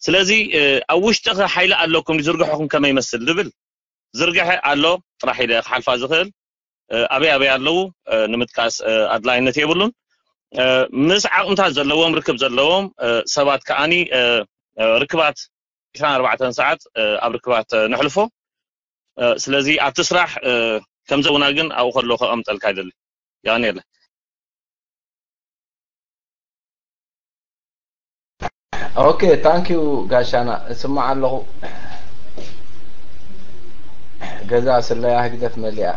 ስለዚ ኣብ ውሽጢ ሓይሊ ኣለኩም ዝርግሐኹም ከመይ ይመስል ዝብል ዝርግሐ ኣሎ ጥራሕ ኢለ ክሓልፋ ዝኽእል ኣበይ ኣበይ ኣለዉ ንምጥቃስ ኣድላይነት የብሉን። ምስ ዓቕምታት ዘለዎም ርክብ ዘለዎም ሰባት ከዓኒ ርክባት ዕስራን ኣርባዕተን ሰዓት ኣብ ርክባት ነሕልፎ። ስለዚ ኣብቲ ስራሕ ከምዘውና ግን ኣብኡ ከሎ ከቐምጠልካ ይደሊ። ያኔለ ኦኬ ታንኪዩ ጋሻና እስማዕ ኣለኹ። ገዛ ስለያ ህግደፍ መሊኣ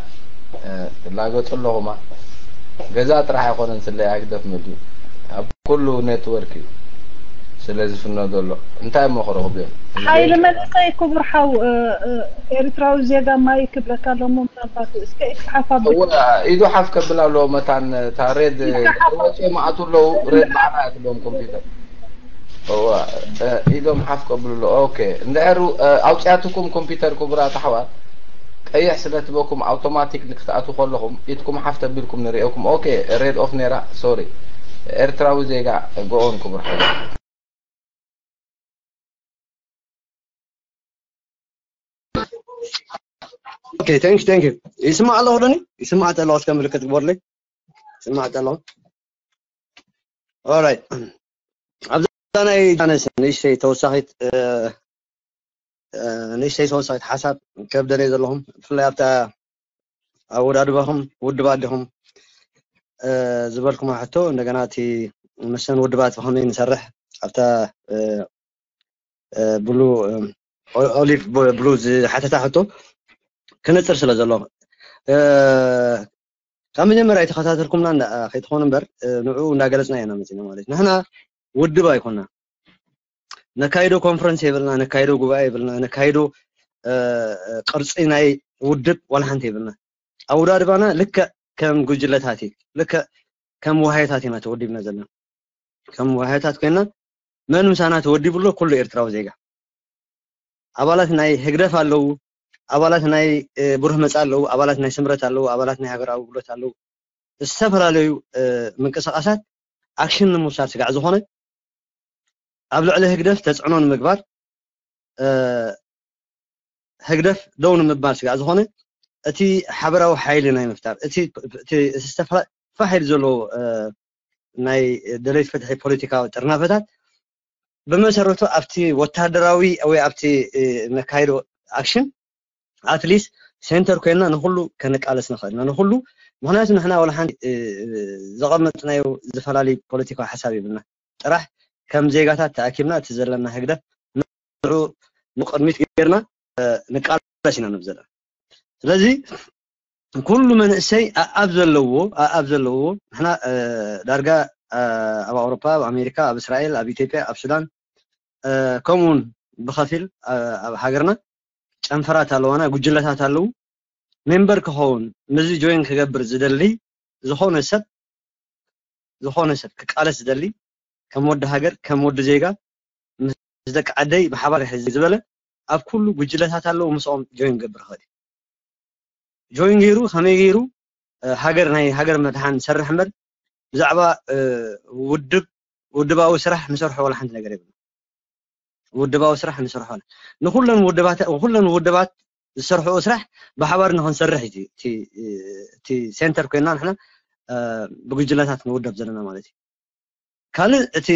ላገጹ ኣለኹማ። ገዛ ጥራሕ ኣይኮነን ስለያ ህግደፍ መሊኡ ኣብ ኩሉ ኔትወርክ እዩ። ስለ ዝፍኖ ዘሎ እንታይ እሞ ክረኽቡ እዮም? ሓይሊ መንእሰይ ክቡር ሓው ኤርትራዊ ዜጋ ማይ ክብለካ ኣሎ እሞ ምናልባት እስከ ኢድካ ሓፍ ኣብል። እወ ኢዱ ሓፍ ከብል ኣለዎ መታን እታ ሬድ ወፂኦም ኣቱ ኣለዉ ሬድ ባዕላ እያ ትብሎም ኮምፒውተር እወ ኢዶም ሓፍ ከብሉ ኣሎ ኦኬ እንድሕር ኣውፅያትኩም ኮምፒውተር ክቡራት ኣሕዋት ቀይሕ ስለ ትበኩም ኣውቶማቲክ ክትኣትዉ ከለኹም ኢድኩም ሓፍ ተቢልኩም ንሪኦኩም ኦኬ ሬድ ኦፍ ነይራ ሶሪ ኤርትራዊ ዜጋ ጎኦን ክቡር ሓይሊ Okay, thank you, thank you. ይስማዕ ኣለኹ ዶኒ? ይስማዕ ተለኹ እስከ ምልክት ግበርለይ። ይስማዕ ተለኹ። Alright. ኣብዛ ናይ ጃነስ ንእሽተይ ተወሳኺት ንእሽተይ ተወሳኺት ሓሳብ ከብደለይ ዘለኹም ብፍላይ ኣብታ ኣወዳድባኹም ውድባት ዲኹም ዝበልኩማ ሕቶ እንደገና እቲ መሰን ውድባት ብኸመይ ንሰርሕ ኣብታ ብሉ ኦሊቭ ብሉ ዝሓተታ ሕቶ ክነፅር ስለ ዘሎ ካብ መጀመርያ የተኸታተልኩምና ከይትኾኑ እምበር ንዕኡ እንዳገለፅና ኢና መፂና ማለት ንሕና ውድብ ኣይኮና ነካይዶ ኮንፈረንስ የብልና ነካይዶ ጉባኤ የብልና ነካይዶ ቅርፂ ናይ ውድብ ዋላ ሓንቲ የብልና ኣወዳድባና ልክዕ ከም ጉጅለታት እዩ ልክዕ ከም ዋህዮታት ኢና ተወዲብና ዘለና ከም ዋህዮታት ኮይና መን ምሳና ተወዲቡ ኣሎ ኩሉ ኤርትራዊ ዜጋ ኣባላት ናይ ህግደፍ ኣለዉ ኣባላት ናይ ብሩህ መጻ ኣለዉ ኣባላት ናይ ስምረት ኣለዉ ኣባላት ናይ ሃገራዊ ጉልበት ኣለዉ ዝተፈላለዩ ምንቅስቃሳት ኣክሽን ንምውሳድ ስጋዕ ዝኾነ ኣብ ልዕሊ ህግደፍ ተፅዕኖ ንምግባር ህግደፍ ደው ንምባል ስጋዕ ዝኾነ እቲ ሓበራዊ ሓይሊ ናይ ምፍጣር እቲ ዝተፋ ኢሉ ዘሎ ናይ ደለይቲ ፍትሒ ፖለቲካዊ ጥርናፈታት ብመሰረቱ ኣብቲ ወታደራዊ ወይ ኣብቲ ነካይዶ ኣክሽን ኣትሊስት ሴንተር ኮይንና ንኩሉ ከነቃለስ ንኽእል ኢና ንኩሉ ምክንያቱ ንሕና ወላ ሓንቲ ዘቐመጥናዮ ዝተፈላለዩ ፖለቲካዊ ሓሳብ የብልና ጥራሕ ከም ዜጋታት ተኣኪብና እቲ ዘለና ህግደፍ ንዑ ንቅድሚት ጌርና ንቃለስ ኢና ንብ ዘለና ስለዚ ኩሉ መንእሰይ ኣብ ዘለዎ ኣብ ዘለዎ ንሕና ዳርጋ ኣብ ኣውሮፓ ኣብ ኣሜሪካ ኣብ እስራኤል ኣብ ኢትዮጵያ ኣብ ሱዳን ከምኡውን ብኸፊል ኣብ ሃገርና ጨንፈራት ኣለዋና ጉጅለታት ኣለዉ ሜምበር ክኸውን ምስዚ ጆይን ክገብር ዝደሊ ዝኾነ ሰብ ዝኾነ ሰብ ክቃለስ ዝደሊ ከም ወዲ ሃገር ከም ወዲ ዜጋ ምስ ደቂ ዓደይ ብሓባር ሕዚ ዝበለ ኣብ ኩሉ ጉጅለታት ኣለዉ ምስኦም ጆይን ክገብር ይኽእል እዩ ጆይን ገይሩ ከመይ ገይሩ ሃገር ናይ ሃገር መድሓን ሰርሕ እምበር ብዛዕባ ውድብ ውድባዊ ስራሕ ንሰርሖ ዋላ ሓንቲ ነገር የብሉ ውድባዊ ስራሕ ንሰርሖ ንኩለን ውድባት ኩለን ውድባት ዝሰርሕኦ ስራሕ ብሓባር ንክንሰርሕ እዩ እቲ ሴንተር ኮይና ንሕና ብጉጅለታት ንውደብ ዘለና ማለት እዩ ካልእ እቲ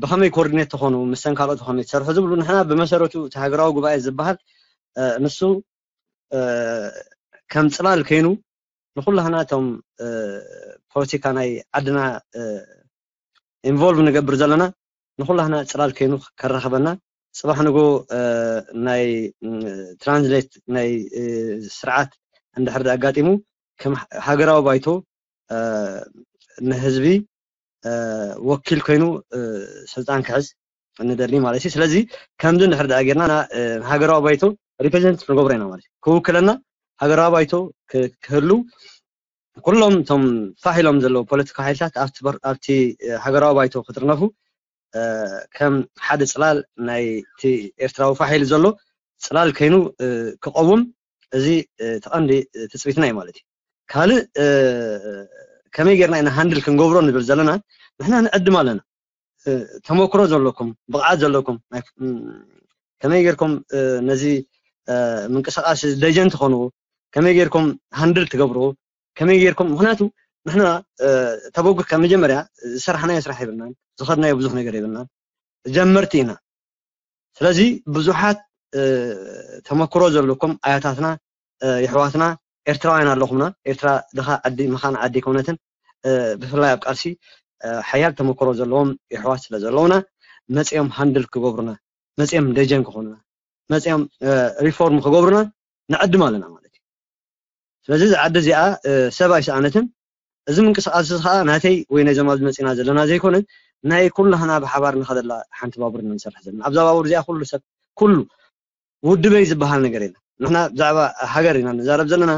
ብከመይ ኮርዲኔት ተኾኑ ምስተን ካልኦት ብከመይ ትሰርሑ ዝብሉ ንሕና ብመሰረቱ እቲ ሃገራዊ ጉባኤ ዝበሃል ንሱ ከም ፅላል ከይኑ ንኩላህና እቶም ፖለቲካ ናይ ዓድና ኢንቮልቭ ንገብር ዘለና ንኩላህና ፅላል ከይኑ ከራኸበና ፅባሕ ንጎ ናይ ትራንስሌት ናይ ስርዓት እንድሕር ኣጋጢሙ ከም ሃገራዊ ባይቶ ንህዝቢ ወኪል ኮይኑ ስልጣን ክሕዝ ንደሊ ማለት እዩ ስለዚ ከምዚ እንድሕር ደኣ ጌርና ሃገራዊ ባይቶ ሪፕሬዘንት ንገብሮ ኢና ማለት እዩ ክውክለና ሃገራዊ ባይቶ ክህሉ ኩሎም እቶም ፋሕ ኢሎም ዘለዉ ፖለቲካዊ ሓይልታት ኣብቲ ሃገራዊ ባይቶ ክጥርነፉ ከም ሓደ ፅላል ናይቲ ኤርትራዊ ፋሕ ኢሉ ዘሎ ፅላል ከይኑ ክቐውም እዚ ተቐንዲ ትፅቢትና እዩ ማለት እዩ ካልእ ከመይ ጌርና ኢና ሃንድል ክንገብሮ ንብል ዘለና ንሕና ንዕድም ኣለና ተመክሮ ዘለኩም፣ ብቕዓት ዘለኩም፣ ከመይ ጌርኩም ነዚ ምንቅስቃስ ደጀን ትኾኑ፣ ከመይ ጌርኩም ሃንድል ትገብሩ፣ ከመይ ጌርኩም፣ ምክንያቱ ንሕና ተበጉ ካብ መጀመርያ ዝሰራሕናዮ ስራሕ የብልናን፣ ዝኸድናዮ ብዙሕ ነገር የብልናን፣ ጀመርቲ ኢና። ስለዚ ብዙሓት ተመክሮ ዘለኩም ኣያታትና፣ የሕዋትና ኤርትራውያን ኣለኹምና። ኤርትራ ድኻ ዓዲ፣ መኻን ዓዲ ኣይኮነትን። ብፍላይ ኣብ ቃልሲ ሓያል ተመክሮ ዘለዎም የሕዋት ስለ ዘለውና፣ መጺኦም ሃንድል ክገብሩና፣ መጺኦም ደጀን ክኾኑና፣ መጺኦም ሪፎርም ክገብሩና ንዕድም ኣለና ማለት እዩ። ስለዚ እዚ ዓዲ እዚኣ ሰብ ኣይሰኣነትን። እዚ ምንቅስቃስ እዚ ከዓ ናተይ ወይ ናይዞም ኣብዚ መፂና ዘለና ዘይኮነ፣ ናይ ኩላህና ብሓባር ንኸደላ ሓንቲ ባቡር ኢና ንሰርሕ ዘለና። ኣብዛ ባቡር እዚኣ ኩሉ ሰብ፣ ኩሉ ውድበይ ዝበሃል ነገር የለን። ንሕና ብዛዕባ ሃገር ኢና ንዛረብ ዘለና።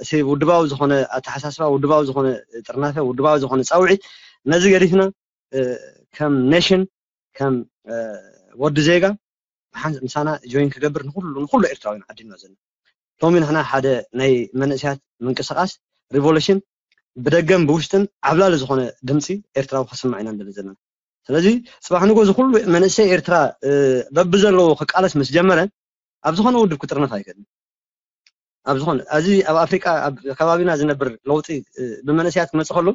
እቲ ውድባዊ ዝኾነ ኣተሓሳስባ፣ ውድባዊ ዝኾነ ጥርናፈ፣ ውድባዊ ዝኾነ ፃውዒት፣ ነዚ ገዲፍና ከም ኔሽን፣ ከም ወዲ ዜጋ ምሳና ጆይን ክገብር ንኩሉ ንኩሉ ኤርትራውያን ዓዲና ዘሎ። ሎሚ ንሕና ሓደ ናይ መንእሰያት ምንቅስቃስ ሪቮሉሽን ብደገን ብውሽጥን ዓብላሊ ዝኾነ ድምፂ ኤርትራዊ ከስምዕ ኢና ንደሊ ዘለና። ስለዚ ፅባሕ ንጎ እዚ ኩሉ መንእሰይ ኤርትራ በብዘለዎ ክቃለስ ምስ ጀመረ ኣብ ዝኾነ ውድብ ክጥርነፍ ኣይክእልን። ኣብ ዝኾነ እዚ ኣብ ኣፍሪቃ ኣብ ከባቢና ዝነብር ለውጢ ብመንእሰያት ክመፅእ ከሎ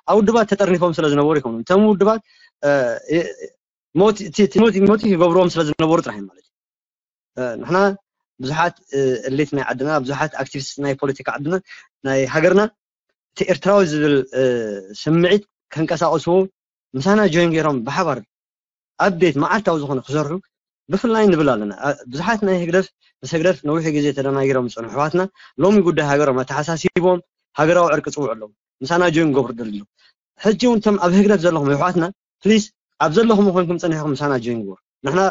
ኣብ ውድባት ተጠርኒፎም ስለ ዝነበሩ ይኾኑ። እቶም ውድባት ሞት ይገብርዎም ስለ ዝነበሩ ጥራሕ ማለት እዩ። ንሕና ብዙሓት እሌት ናይ ዓድና፣ ብዙሓት ኣክቲቪስት ናይ ፖለቲካ ዓድና፣ ናይ ሃገርና እቲ ኤርትራዊ ዝብል ስምዒት ከንቀሳቀስዎ ምሳና ጆይን ገይሮም ብሓባር ኣብ ቤት መዓልታዊ ዝኾነ ክሰርሑ ብፍላይ ንብል ኣለና። ብዙሓት ናይ ህግደፍ ምስ ህግደፍ ነዊሕ ግዜ ተደናጊሮም ዝፀንሑ ኣሕዋትና ሎሚ ጉዳይ ሃገሮም ኣተሓሳሲቦም ሃገራዊ ዕርቂ ፅውዑ ኣለዉ። ምሳና ጆይን ገብሩ ደልዩ። ሕጂ እውን እቶም ኣብ ህግደፍ ዘለኹም ኣሕዋትና ፕሊስ ኣብ ዘለኹም ኮይንኩም ፀኒሕኩም ምሳና ጆይን ግበሩ። ንሕና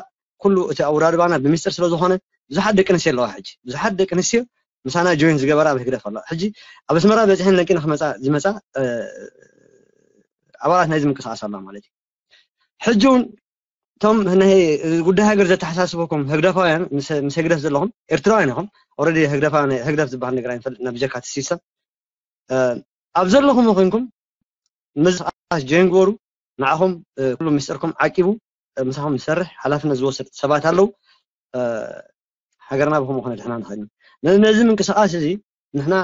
ኩሉ እቲ ኣውራድባና ብሚስጥር ስለ ዝኾነ ብዙሓት ደቂ ኣንስትዮ ኣለዋ። ሕጂ ብዙሓት ደቂ ኣንስትዮ ምሳና ጆይን ዝገበራ ኣብ ህግደፍ ኣለዋ። ሕጂ ኣብ ኣስመራ በፂሐን ለቂና ክመፃ ዝመፃ ኣባላት ናይዚ ምንቅስቃስ ኣለዋ ማለት እዩ። ሕጂ እውን እቶም ናይ ጉዳይ ሃገር ዘተሓሳስበኩም ህግደፋውያን ምስ ህግደፍ ዘለኹም ኤርትራውያን ኢኹም። ኦረዲ ህግደፋውያን ህግደፍ ዝበሃል ነገር ኣይንፈልጥና ብጀካ እቲ ሲስተም ኣብ ዘለኹም ኮይንኩም ምንቅስቃስ ጆይን ግበሩ። ንዓኹም ኩሉ ምስጢርኩም ዓቂቡ ምሳኹም ዝሰርሕ ሓላፍነት ዝወስድ ሰባት ኣለዉ። ሃገርና ብከምኡ ከነድሕና ንኽእል ኢና። ነዚ ምንቅስቃስ እዚ ንሕና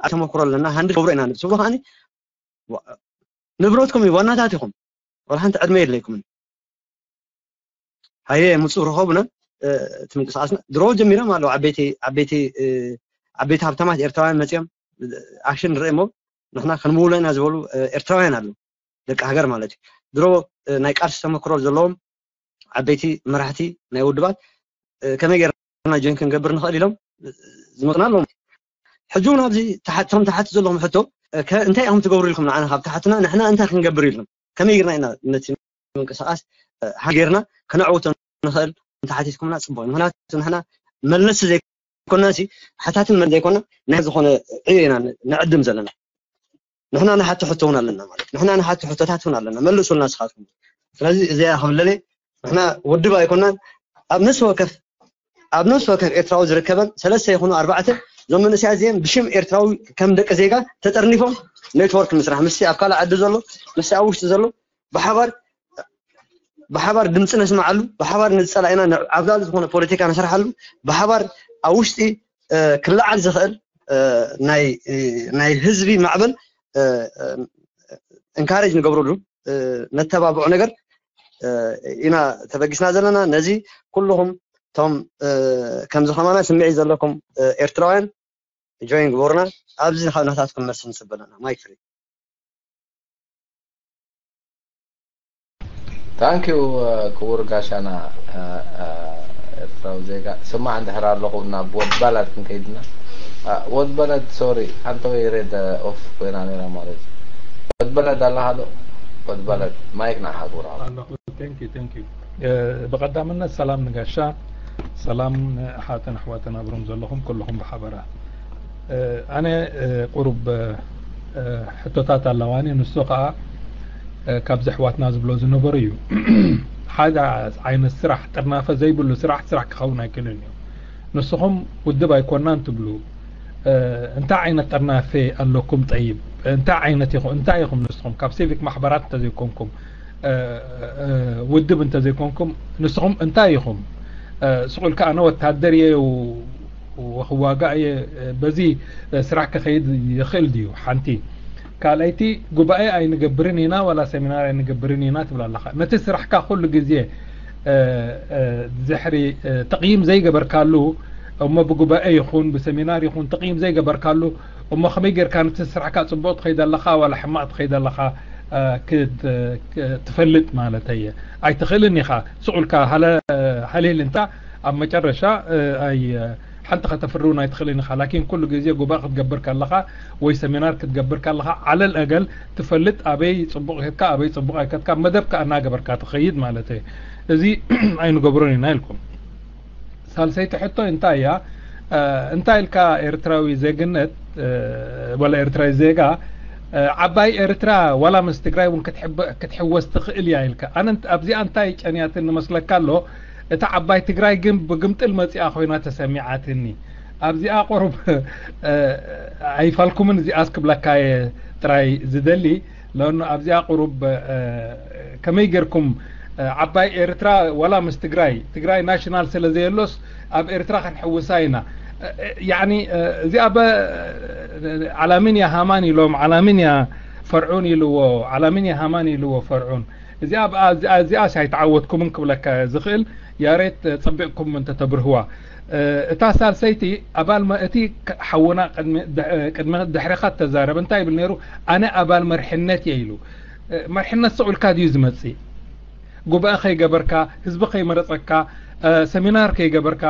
ኣተመክሮ ኣለና፣ ሃንድል ገብሮ ኢና ንብል ትብሉ ከዓኒ ንብረትኩም እዩ፣ ዋናታት ኢኹም። ወላ ሓንቲ ዕድመ የድለይኩምን። ሃየ ምፁ ርኸቡና። እቲ ምንቅስቃስና ድሮ ጀሚሮም ኣለዉ። ዓበይቲ ዓበይቲ ዓበይቲ ሃብታማት ኤርትራውያን መፂኦም ኣክሽን ንርኢ እሞ ንሕና ክንምውሎ ኢና ዝበሉ ኤርትራውያን ኣለዉ። ደቂ ሃገር ማለት እዩ። ድሮ ናይ ቃልሲ ተመክሮ ዘለዎም ዓበይቲ መራሕቲ ናይ ውድባት ከመይ ጌርና ጆይን ክንገብር ንኽእል ኢሎም ዝመፁና ኣለዉ። ሕጂ እውን ኣብዚ እቶም ተሓቲ ዘለኹም ሕቶ እንታይ ኢኹም ትገብሩ ኢልኩም ንዓና ካብ ተሓትና ንሕና እንታይ ክንገብር ኢልኩም ከመይ ጌርና ኢና ነቲ ምንቅስቃስ ሓ ጌርና ከነዕውቶ ንኽእል እንተሓቲትኩምና ፅቡቅ እዩ። ምክንያቱ ንሕና መልነሲ ዘይኮና ሲ ሓታትን መን ዘይኮና ናይ ዝኾነ ዕዮ ኢና ንዕድም ዘለና። ንሕና ንሓቲ ሕቶ እውን ኣለና ማለት ንሕና ንሓቲ ሕቶታት እውን ኣለና መልሱልና ንስኻትኩም። ስለዚ እዚኣ ክብለለ ንሕና ውድብ ኣይኮናን ኣብ ነፍሲ ወከፍ ኣብ ነፍሲ ወከፍ ኤርትራዊ ዝርከበን ሰለስተ ይኹኑ ኣርባዕተ እዞም መንእሰያት እዚኦም ብሽም ኤርትራዊ ከም ደቂ ዜጋ ተጠርኒፎም ኔትወርክ ምስራሕ ምስቲ ኣብ ካልእ ዓዲ ዘሎ ምስቲ ኣብ ውሽጢ ዘሎ ብሓባር ብሓባር ድምፂ ነስምዓሉ ብሓባር ንዝፀላኢና ዓብላሊ ዝኾነ ፖለቲካ ንሰርሓሉ ብሓባር ኣብ ውሽጢ ክለዓል ዝኽእል ናይ ህዝቢ ማዕበል እንካሬጅ ንገብረሉ ነተባብዖ ነገር ኢና ተበጊስና ዘለና። ነዚ ኩልኹም እቶም ከምዚ ከማና ስምዒት ዘለኩም ኤርትራውያን ጆይን ግበሩና። ኣብዚ ናታትኩም መልሲ ንፅበ ኣለና። ማይክ ፍሪ። ታንኪዩ ክቡር ጋሻና ኤርትራዊ ዜጋ። ስማዕ እንድሕር ኣለኹ ናብ ወድ ባላድ ክንከይድና። ወድ ባላድ ሶሪ ሓንቲ ወይ ሬድ ኦፍ ኮይና ነይራ ማለት እዩ። ወድ ባላድ ኣለኻ ዶ? ወድ ባላድ ማይክ ንዓኻ ክቡር ሓው። ኣለኹ። Thank you, thank you። ብቐዳምነት ሰላም ንጋሻ፣ ሰላም ንኣሓትን ኣሕዋትን ኣብሮም ዘለኹም ኩልኹም ብሓበራ። ኣነ ቁሩብ ሕቶታት ኣለዋኒ፣ ንሱ ከዓ ካብዚ ኣሕዋትና ዝብሎ ዝነበሩ እዩ። ሓደ ዓይነት ስራሕ ጥርናፈ ዘይብሉ ስራሕ ስራሕ ክኸውን ኣይክእልን እዩ። ንስኹም ውድብ ኣይኮናን ትብሉ፣ እንታይ ዓይነት ጥርናፈ ኣለኩም? ጠይብ እንታይ ዓይነት ኢኹም? እንታይ ኢኹም ንስኹም ካብ ሲቪክ ማሕበራት እንተዘይኮንኩም ውድብ እንተዘይኮንኩም ንስኹም እንታይ ኢኹም? ስቕ ኢልካ ኣነ ወታደር እየ፣ ክዋጋእ እየ፣ በዚ ስራሕ ክኸይድ ይኽእል ድዩ? ሓንቲ። ካልኣይቲ፣ ጉባኤ ኣይንገብርን ኢና ዋላ ሰሚናር ኣይንገብርን ኢና ትብል ኣለኻ። ነቲ ስራሕካ ኩሉ ግዜ ድሕሪ ተቕይም ዘይገበርካሉ፣ እሞ ብጉባኤ ይኹን ብሰሚናር ይኹን ተቕይም ዘይገበርካሉ፣ እሞ ከመይ ጌርካ ነቲ ስራሕካ ጽቡቕ ትኸይድ ኣለኻ ዋላ ሕማቕ ትኸይድ ኣለኻ ትፈልጥ ማለት እየ? ኣይትኽእልን ኢኻ። ስቕ ኢልካ ሃለ ሃሌል እንታ ኣብ መጨረሻ ኣይ ሓንቲ ከተፍርውን ኣይትኽእልን ኢኻ። ላኪን ኩሉ ግዜ ጉባኤ ክትገብር ከለኻ ወይ ሰሚናር ክትገብር ከለኻ ዓለል ኣገል ትፈልጥ፣ ኣበይ ጽቡቕ ሄድካ ኣበይ ጽቡቕ ኣይከድካ፣ መደብካ እናገበርካ ትኸይድ ማለት እዩ። እዚ ኣይንገብሮን ኢና ኢልኩም። ሳልሰይቲ ሕቶ እንታይ እያ? እንታይ ኢልካ ኤርትራዊ ዜግነት ወላ ኤርትራዊ ዜጋ ዓባይ ኤርትራ ዋላ ምስ ትግራይ እውን ክትሕወስ ትኽእል እያ ኢልካ። ኣነ ኣብዚኣ እንታይ ጨንያትኒ መስለካ ኣሎ? እታ ዓባይ ትግራይ ግን ብግምጥል መፂኣ ኮይና ተሰሚዓትኒ። ኣብዚኣ ቁሩብ ኣይፋልኩምን፣ እዚኣስ ክብለካ እየ ጥራይ ዝደሊ። ለኣኑ ኣብዚኣ ቁሩብ ከመይ ጌርኩም ዓባይ ኤርትራ ዋላ ምስ ትግራይ፣ ትግራይ ናሽናል ስለ ዘየሎስ ኣብ ኤርትራ ክንሕውሳ ኢና። ያኒ እዚኣ በ ዓላሚን ያ ሃማን ኢሎም፣ ዓላሚን ያ ፈርዑን ኢልዎ፣ ዓላሚን ያ ሃማን ኢልዎ ፈርዑን። እዚኣ እዚኣስ ኣይተዓወትኩምን ክብለካ ዝኽእል። ያሬት ጸቢቕኩም እንተተብርህዋ። እታ ሳልሰይቲ ኣባል እቲ ሓውና ቅድሚ ድሕሪኻ ተዛረበ እንታይ ይብል ነይሩ? ኣነ ኣባል መርሕነት እየ ኢሉ። መርሕነት ስቕ ኢልካ ድዩ ዝመጽእ? ጉባኤ ከይገበርካ፣ ህዝቢ ከይመረጸካ፣ ሰሚናር ከይገበርካ፣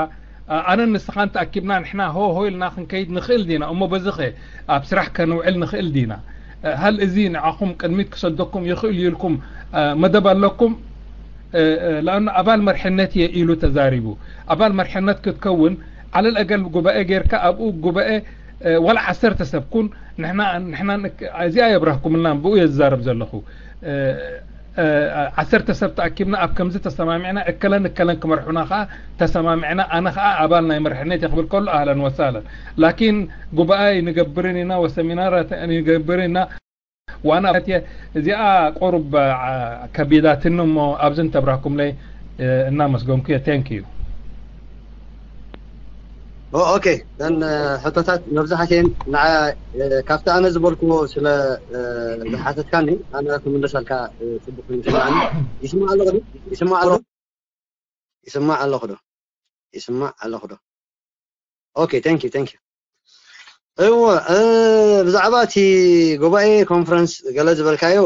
ኣነን ንስኻን ተኣኪብና ንሕና ሆ ሆ ኢልና ክንከይድ ንኽእል ዲና? እሞ በዚ ኸ ኣብ ስራሕ ከንውዕል ንኽእል ዲና? ሃል እዚ ንዓኹም ቅድሚት ክሰደኩም ይኽእል እዩ ኢልኩም መደብ ኣለኩም? ለኣኑ ኣባል መርሕነት እየ ኢሉ ተዛሪቡ። ኣባል መርሕነት ክትከውን ዓለል ኣገል ጉባኤ ጌርካ ኣብኡ ጉባኤ ዋላ ዓሰርተ ሰብ ኩን ንሕና ንሕና እዚኣ የብራህኩምልና ብኡ እየ ዝዛረብ ዘለኹ። ዓሰርተ ሰብ ተኣኪብና ኣብ ከምዚ ተሰማሚዕና እከለን እከለን ክመርሑና ከዓ ተሰማሚዕና ኣነ ከዓ ኣባል ናይ መርሕነት እየ ክብል ከሎ ኣህለን ወሳለን። ላኪን ጉባኤ ንገብርን ኢና ወሰሚናር ንገብርን ኢና ዋና እዚኣ ቁሩብ ከቢዳትኒ እሞ ኣብዚ እንተብራኩምለይ እናመስገንኩ እየ። Thank you። ኦኬ፣ እተን ሕቶታት መብዛሕትኤን ንዓ ካብቲ ኣነ ዝበልክዎ ስለ ዝሓተትካኒ ኣነ ክምለሰልካ ጽቡቅ ኮይኑ ይስማዕ ኣለኹ። ይስማዕ ኣለኹ። ይስማዕ ኣለኹ ዶ? ይስማዕ ኣለኹ ዶ? ኦኬ፣ thank you, thank you። እወ፣ ብዛዕባ እቲ ጉባኤ ኮንፈረንስ ገለ ዝበልካዮ፣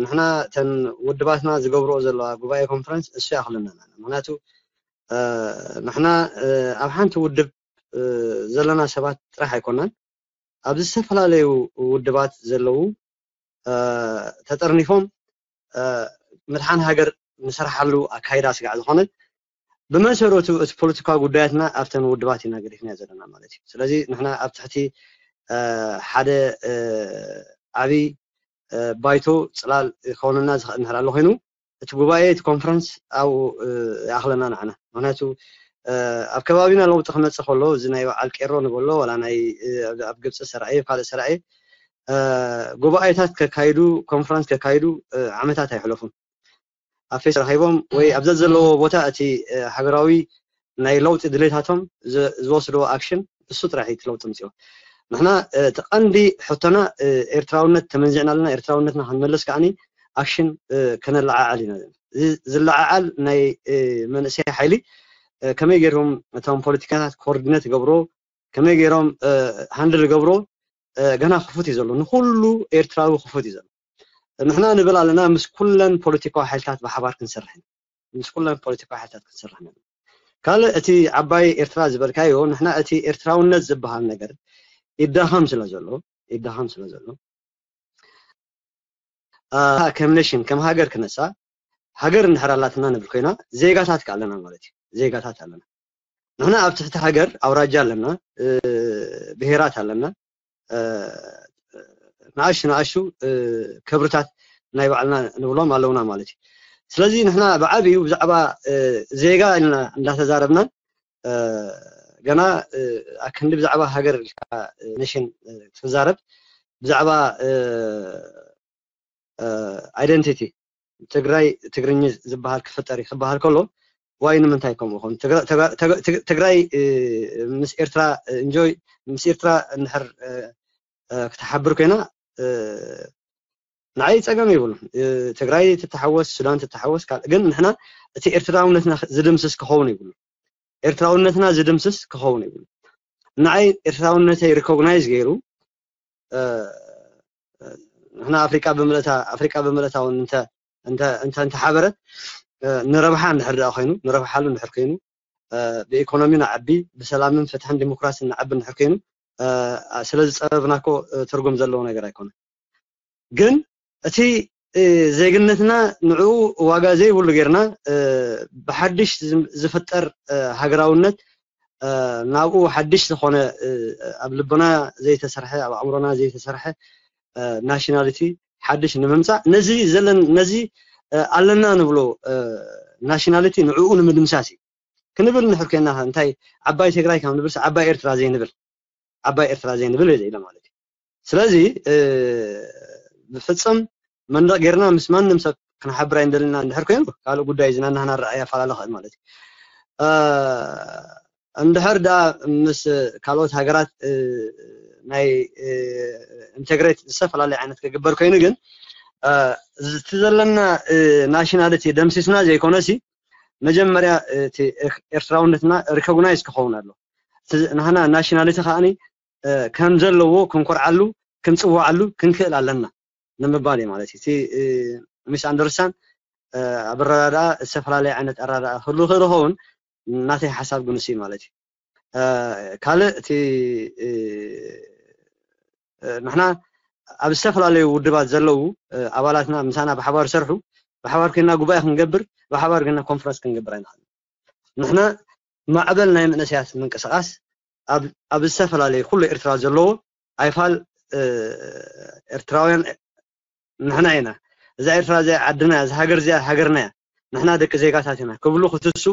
ንሕና እተን ውድባትና ዝገብርኦ ዘለዋ ጉባኤ ኮንፈረንስ እሱ ይኣኽለና። ምክንያቱ ንሕና ኣብ ሓንቲ ውድብ ዘለና ሰባት ጥራሕ ኣይኮናን። ኣብ ዝተፈላለዩ ውድባት ዘለዉ ተጠርኒፎም ምድሓን ሃገር ንሰርሓሉ ኣካይዳ ስጋዕ ዝኾነ ብመሰረቱ እቲ ፖለቲካዊ ጉዳያትና ኣብተን ውድባት ኢና ገዲፍና ዘለና ማለት እዩ። ስለዚ ንሕና ኣብ ትሕቲ ሓደ ዓብይ ባይቶ ፅላል ክኾነና ዝኽእል እንድሕር ኣሎ ኮይኑ እቲ ጉባኤ እቲ ኮንፈረንስ ኣብኡ ይኣኽለና ንዓና። ምክንያቱ ኣብ ከባቢና ለውጢ ክመፅእ ከሎ እዚ ናይ በዓል ቄሮ ንበሎ ዋላ ናይ ኣብ ግብፂ ዝተረኣየ ካልእ ዝተረኣየ ጉባኤታት ከካይዱ ኮንፈረንስ ከካይዱ ዓመታት ኣይሕለፉን። ኣብ ፌስ ረኺቦም ወይ ኣብ ዘዘለዎ ቦታ እቲ ሃገራዊ ናይ ለውጢ ድሌታቶም ዝወስድዎ ኣክሽን እሱ ጥራሕ እቲ ለውጢ ምፅኦ። ንሕና እቲ ቀንዲ ሕቶና ኤርትራውነት ተመንዚዕና ኣለና። ኤርትራውነትና ክንመለስ ከዓኒ ኣክሽን ከነለዓዓል ኢና። እዚ ዝለዓዓል ናይ መንእሰይ ሓይሊ ከመይ ገይሮም እቶም ፖለቲካታት ኮኦርዲነት ይገብሮ፣ ከመይ ገይሮም ሃንድል ይገብሮ ገና ክፉት እዩ ዘሎ። ንኩሉ ኤርትራዊ ክፉት እዩ ዘሎ። ንሕና ንብል ኣለና ምስ ኩለን ፖለቲካዊ ሓይልታት ብሓባር ክንሰርሕ ኢና። ምስ ኩለን ፖለቲካዊ ሓይልታት ክንሰርሕ ኢና። ካልእ እቲ ዓባይ ኤርትራ ዝበልካዮ ንሕና እቲ ኤርትራውነት ዝበሃል ነገር ይዳኸም ስለ ዘሎ ይዳኸም ስለ ዘሎ ከም ኔሽን ከም ሃገር ክነሳ ሃገር እንድሕር ኣላትና ንብል ኮይና ዜጋታት ከ ኣለና ማለት እዩ። ዜጋታት ኣለና። ንሕና ኣብ ትሕቲ ሃገር ኣውራጃ ኣለና፣ ብሄራት ኣለና፣ ንኣሽቱ ንኣሽቱ ክብርታት ናይ ባዕልና ንብሎም ኣለውና ማለት እዩ። ስለዚ ንሕና ብዓብዩ ብዛዕባ ዜጋ ኢልና እንዳተዛረብና ገና ኣክንዲ ብዛዕባ ሃገር ኢልካ ኔሽን ክትዛረብ ብዛዕባ ኣይደንቲቲ ትግራይ ትግርኛ ዝበሃል ክፍጠር እዩ ክበሃል ከሎ ዋይ ንምንታይ ከምኡ ኾን ትግራይ ምስ ኤርትራ እንጆይ ምስ ኤርትራ እንድሕር ክትሓብር ኮይና ንዓይ ፀገም ይብሉ። ትግራይ ትተሓወስ፣ ሱዳን ትተሓወስ፣ ካልእ ግን ንሕና እቲ ኤርትራውነትና ዝድምስስ ክኸውን ይብሉ። ኤርትራውነትና ዝድምስስ ክኸውን ይብሉ። ንዓይ ኤርትራውነተይ ሪኮግናይዝ ገይሩ ንሕና ኣፍሪቃ ብምልእታ ኣፍሪቃ ብምልእታ እውን እንተ እንተሓበረት ንረብሓ እንድሕር ደኣ ኮይኑ ንረብሓሉ እንድሕር ኮይኑ ብኢኮኖሚ ንዓቢ ብሰላምን ፍትሕን ዲሞክራሲን ንዓቢ እንድሕር ኮይኑ ስለ ዝፀበብና እኮ ትርጉም ዘለዎ ነገር ኣይኮነ። ግን እቲ ዜግነትና ንዕኡ ዋጋ ዘይብሉ ጌርና ብሓድሽ ዝፍጠር ሃገራውነት ናብኡ ሓድሽ ዝኾነ ኣብ ልቦና ዘይተሰርሐ ኣብ ኣእምሮና ዘይተሰርሐ ናሽናሊቲ ሓድሽ ንምምፃእ ነዚ ዘለን ነዚ ኣለና ንብሎ ናሽናሊቲ ንዕኡ ንምድምሳስ እዩ ክንብል ንሕር ኮይና እንታይ ዓባይ ትግራይ ካብ ንብል ዓባይ ኤርትራ ዘይንብል ዓባይ ኤርትራ ዘይንብል ኢለ ማለት እዩ። ስለዚ ብፍፅም መንደቕ ጌርና ምስ ማንም ሰብ ክንሓብር ኣይንደልና እንድሕር ኮይኑ ካልእ ጉዳይ እዚ ናናህና ረኣይ ኣፈላለ ክእል ማለት እዩ። እንድሕር ደኣ ምስ ካልኦት ሃገራት ናይ ኢንቴግሬት ዝተፈላለየ ዓይነት ክግበር ኮይኑ ግን እቲ ዘለና ናሽናሊቲ ደምሲስና ዘይኮነሲ መጀመርያ ኤርትራውነትና ሪኮግናይዝ ክኸውን ኣሎ። ናህና ናሽናሊቲ ከዓኒ ከም ዘለዎ ክንኮርዓሉ ክንፅዋዓሉ ክንክእል ኣለና ንምባል እዩ ማለት እዩ። እቲ ሚስ ኣንደርስታን ኣብ ኣረዳድኣ ዝተፈላለየ ዓይነት ኣረዳድኣ ክህሉ ክእል ይኸውን ናተይ ሓሳብ ግንሱ እዩ ማለት እዩ። ካልእ እቲ ንሕና ኣብ ዝተፈላለዩ ውድባት ዘለዉ ኣባላትና ምሳና ብሓባር ሰርሑ ብሓባር ኮይና ጉባኤ ክንገብር ብሓባር ኮይና ኮንፈረንስ ክንገብር ኣይንኽእል። ንሕና ማዕበል ናይ መንእሰያት ምንቅስቃስ ኣብ ዝተፈላለዩ ኩሉ ኤርትራ ዘለዎ ኣይፋል ኤርትራውያን ንሕና ኢና እዛ ኤርትራ እዚኣ ዓድና እያ እዛ ሃገር እዚኣ ሃገርና እያ ንሕና ደቂ ዜጋታት ኢና ክብሉ ክትሱ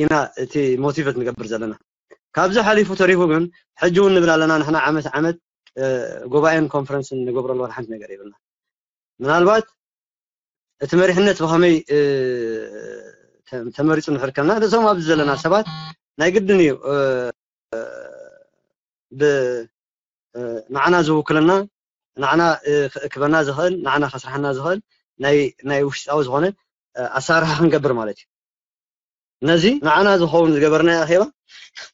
ኢና እቲ ሞቲቬት ንገብር ዘለና። ካብዚ ሓሊፉ ተሪፉ ግን ሕጂ እውን ንብል ኣለና ንሕና ዓመት ዓመት ጉባኤን ኮንፈረንስን ንገብረሉ ወላ ሓንቲ ነገር የብልና። ምናልባት እቲ መሪሕነት ብኸመይ ተመሪፁ ንሕር ከልና እዞም ኣብዚ ዘለና ሰባት ናይ ግድን እዩ ንዓና ዝውክልና ንዓና ክእክበና ዝኽእል ንዓና ከስርሓና ዝኽእል ናይ ውሽጣዊ ዝኾነ ኣሰራርሓ ክንገብር ማለት እዩ። ነዚ ንዓና ዝኸውን ዝገበርናዮ ኣኼባ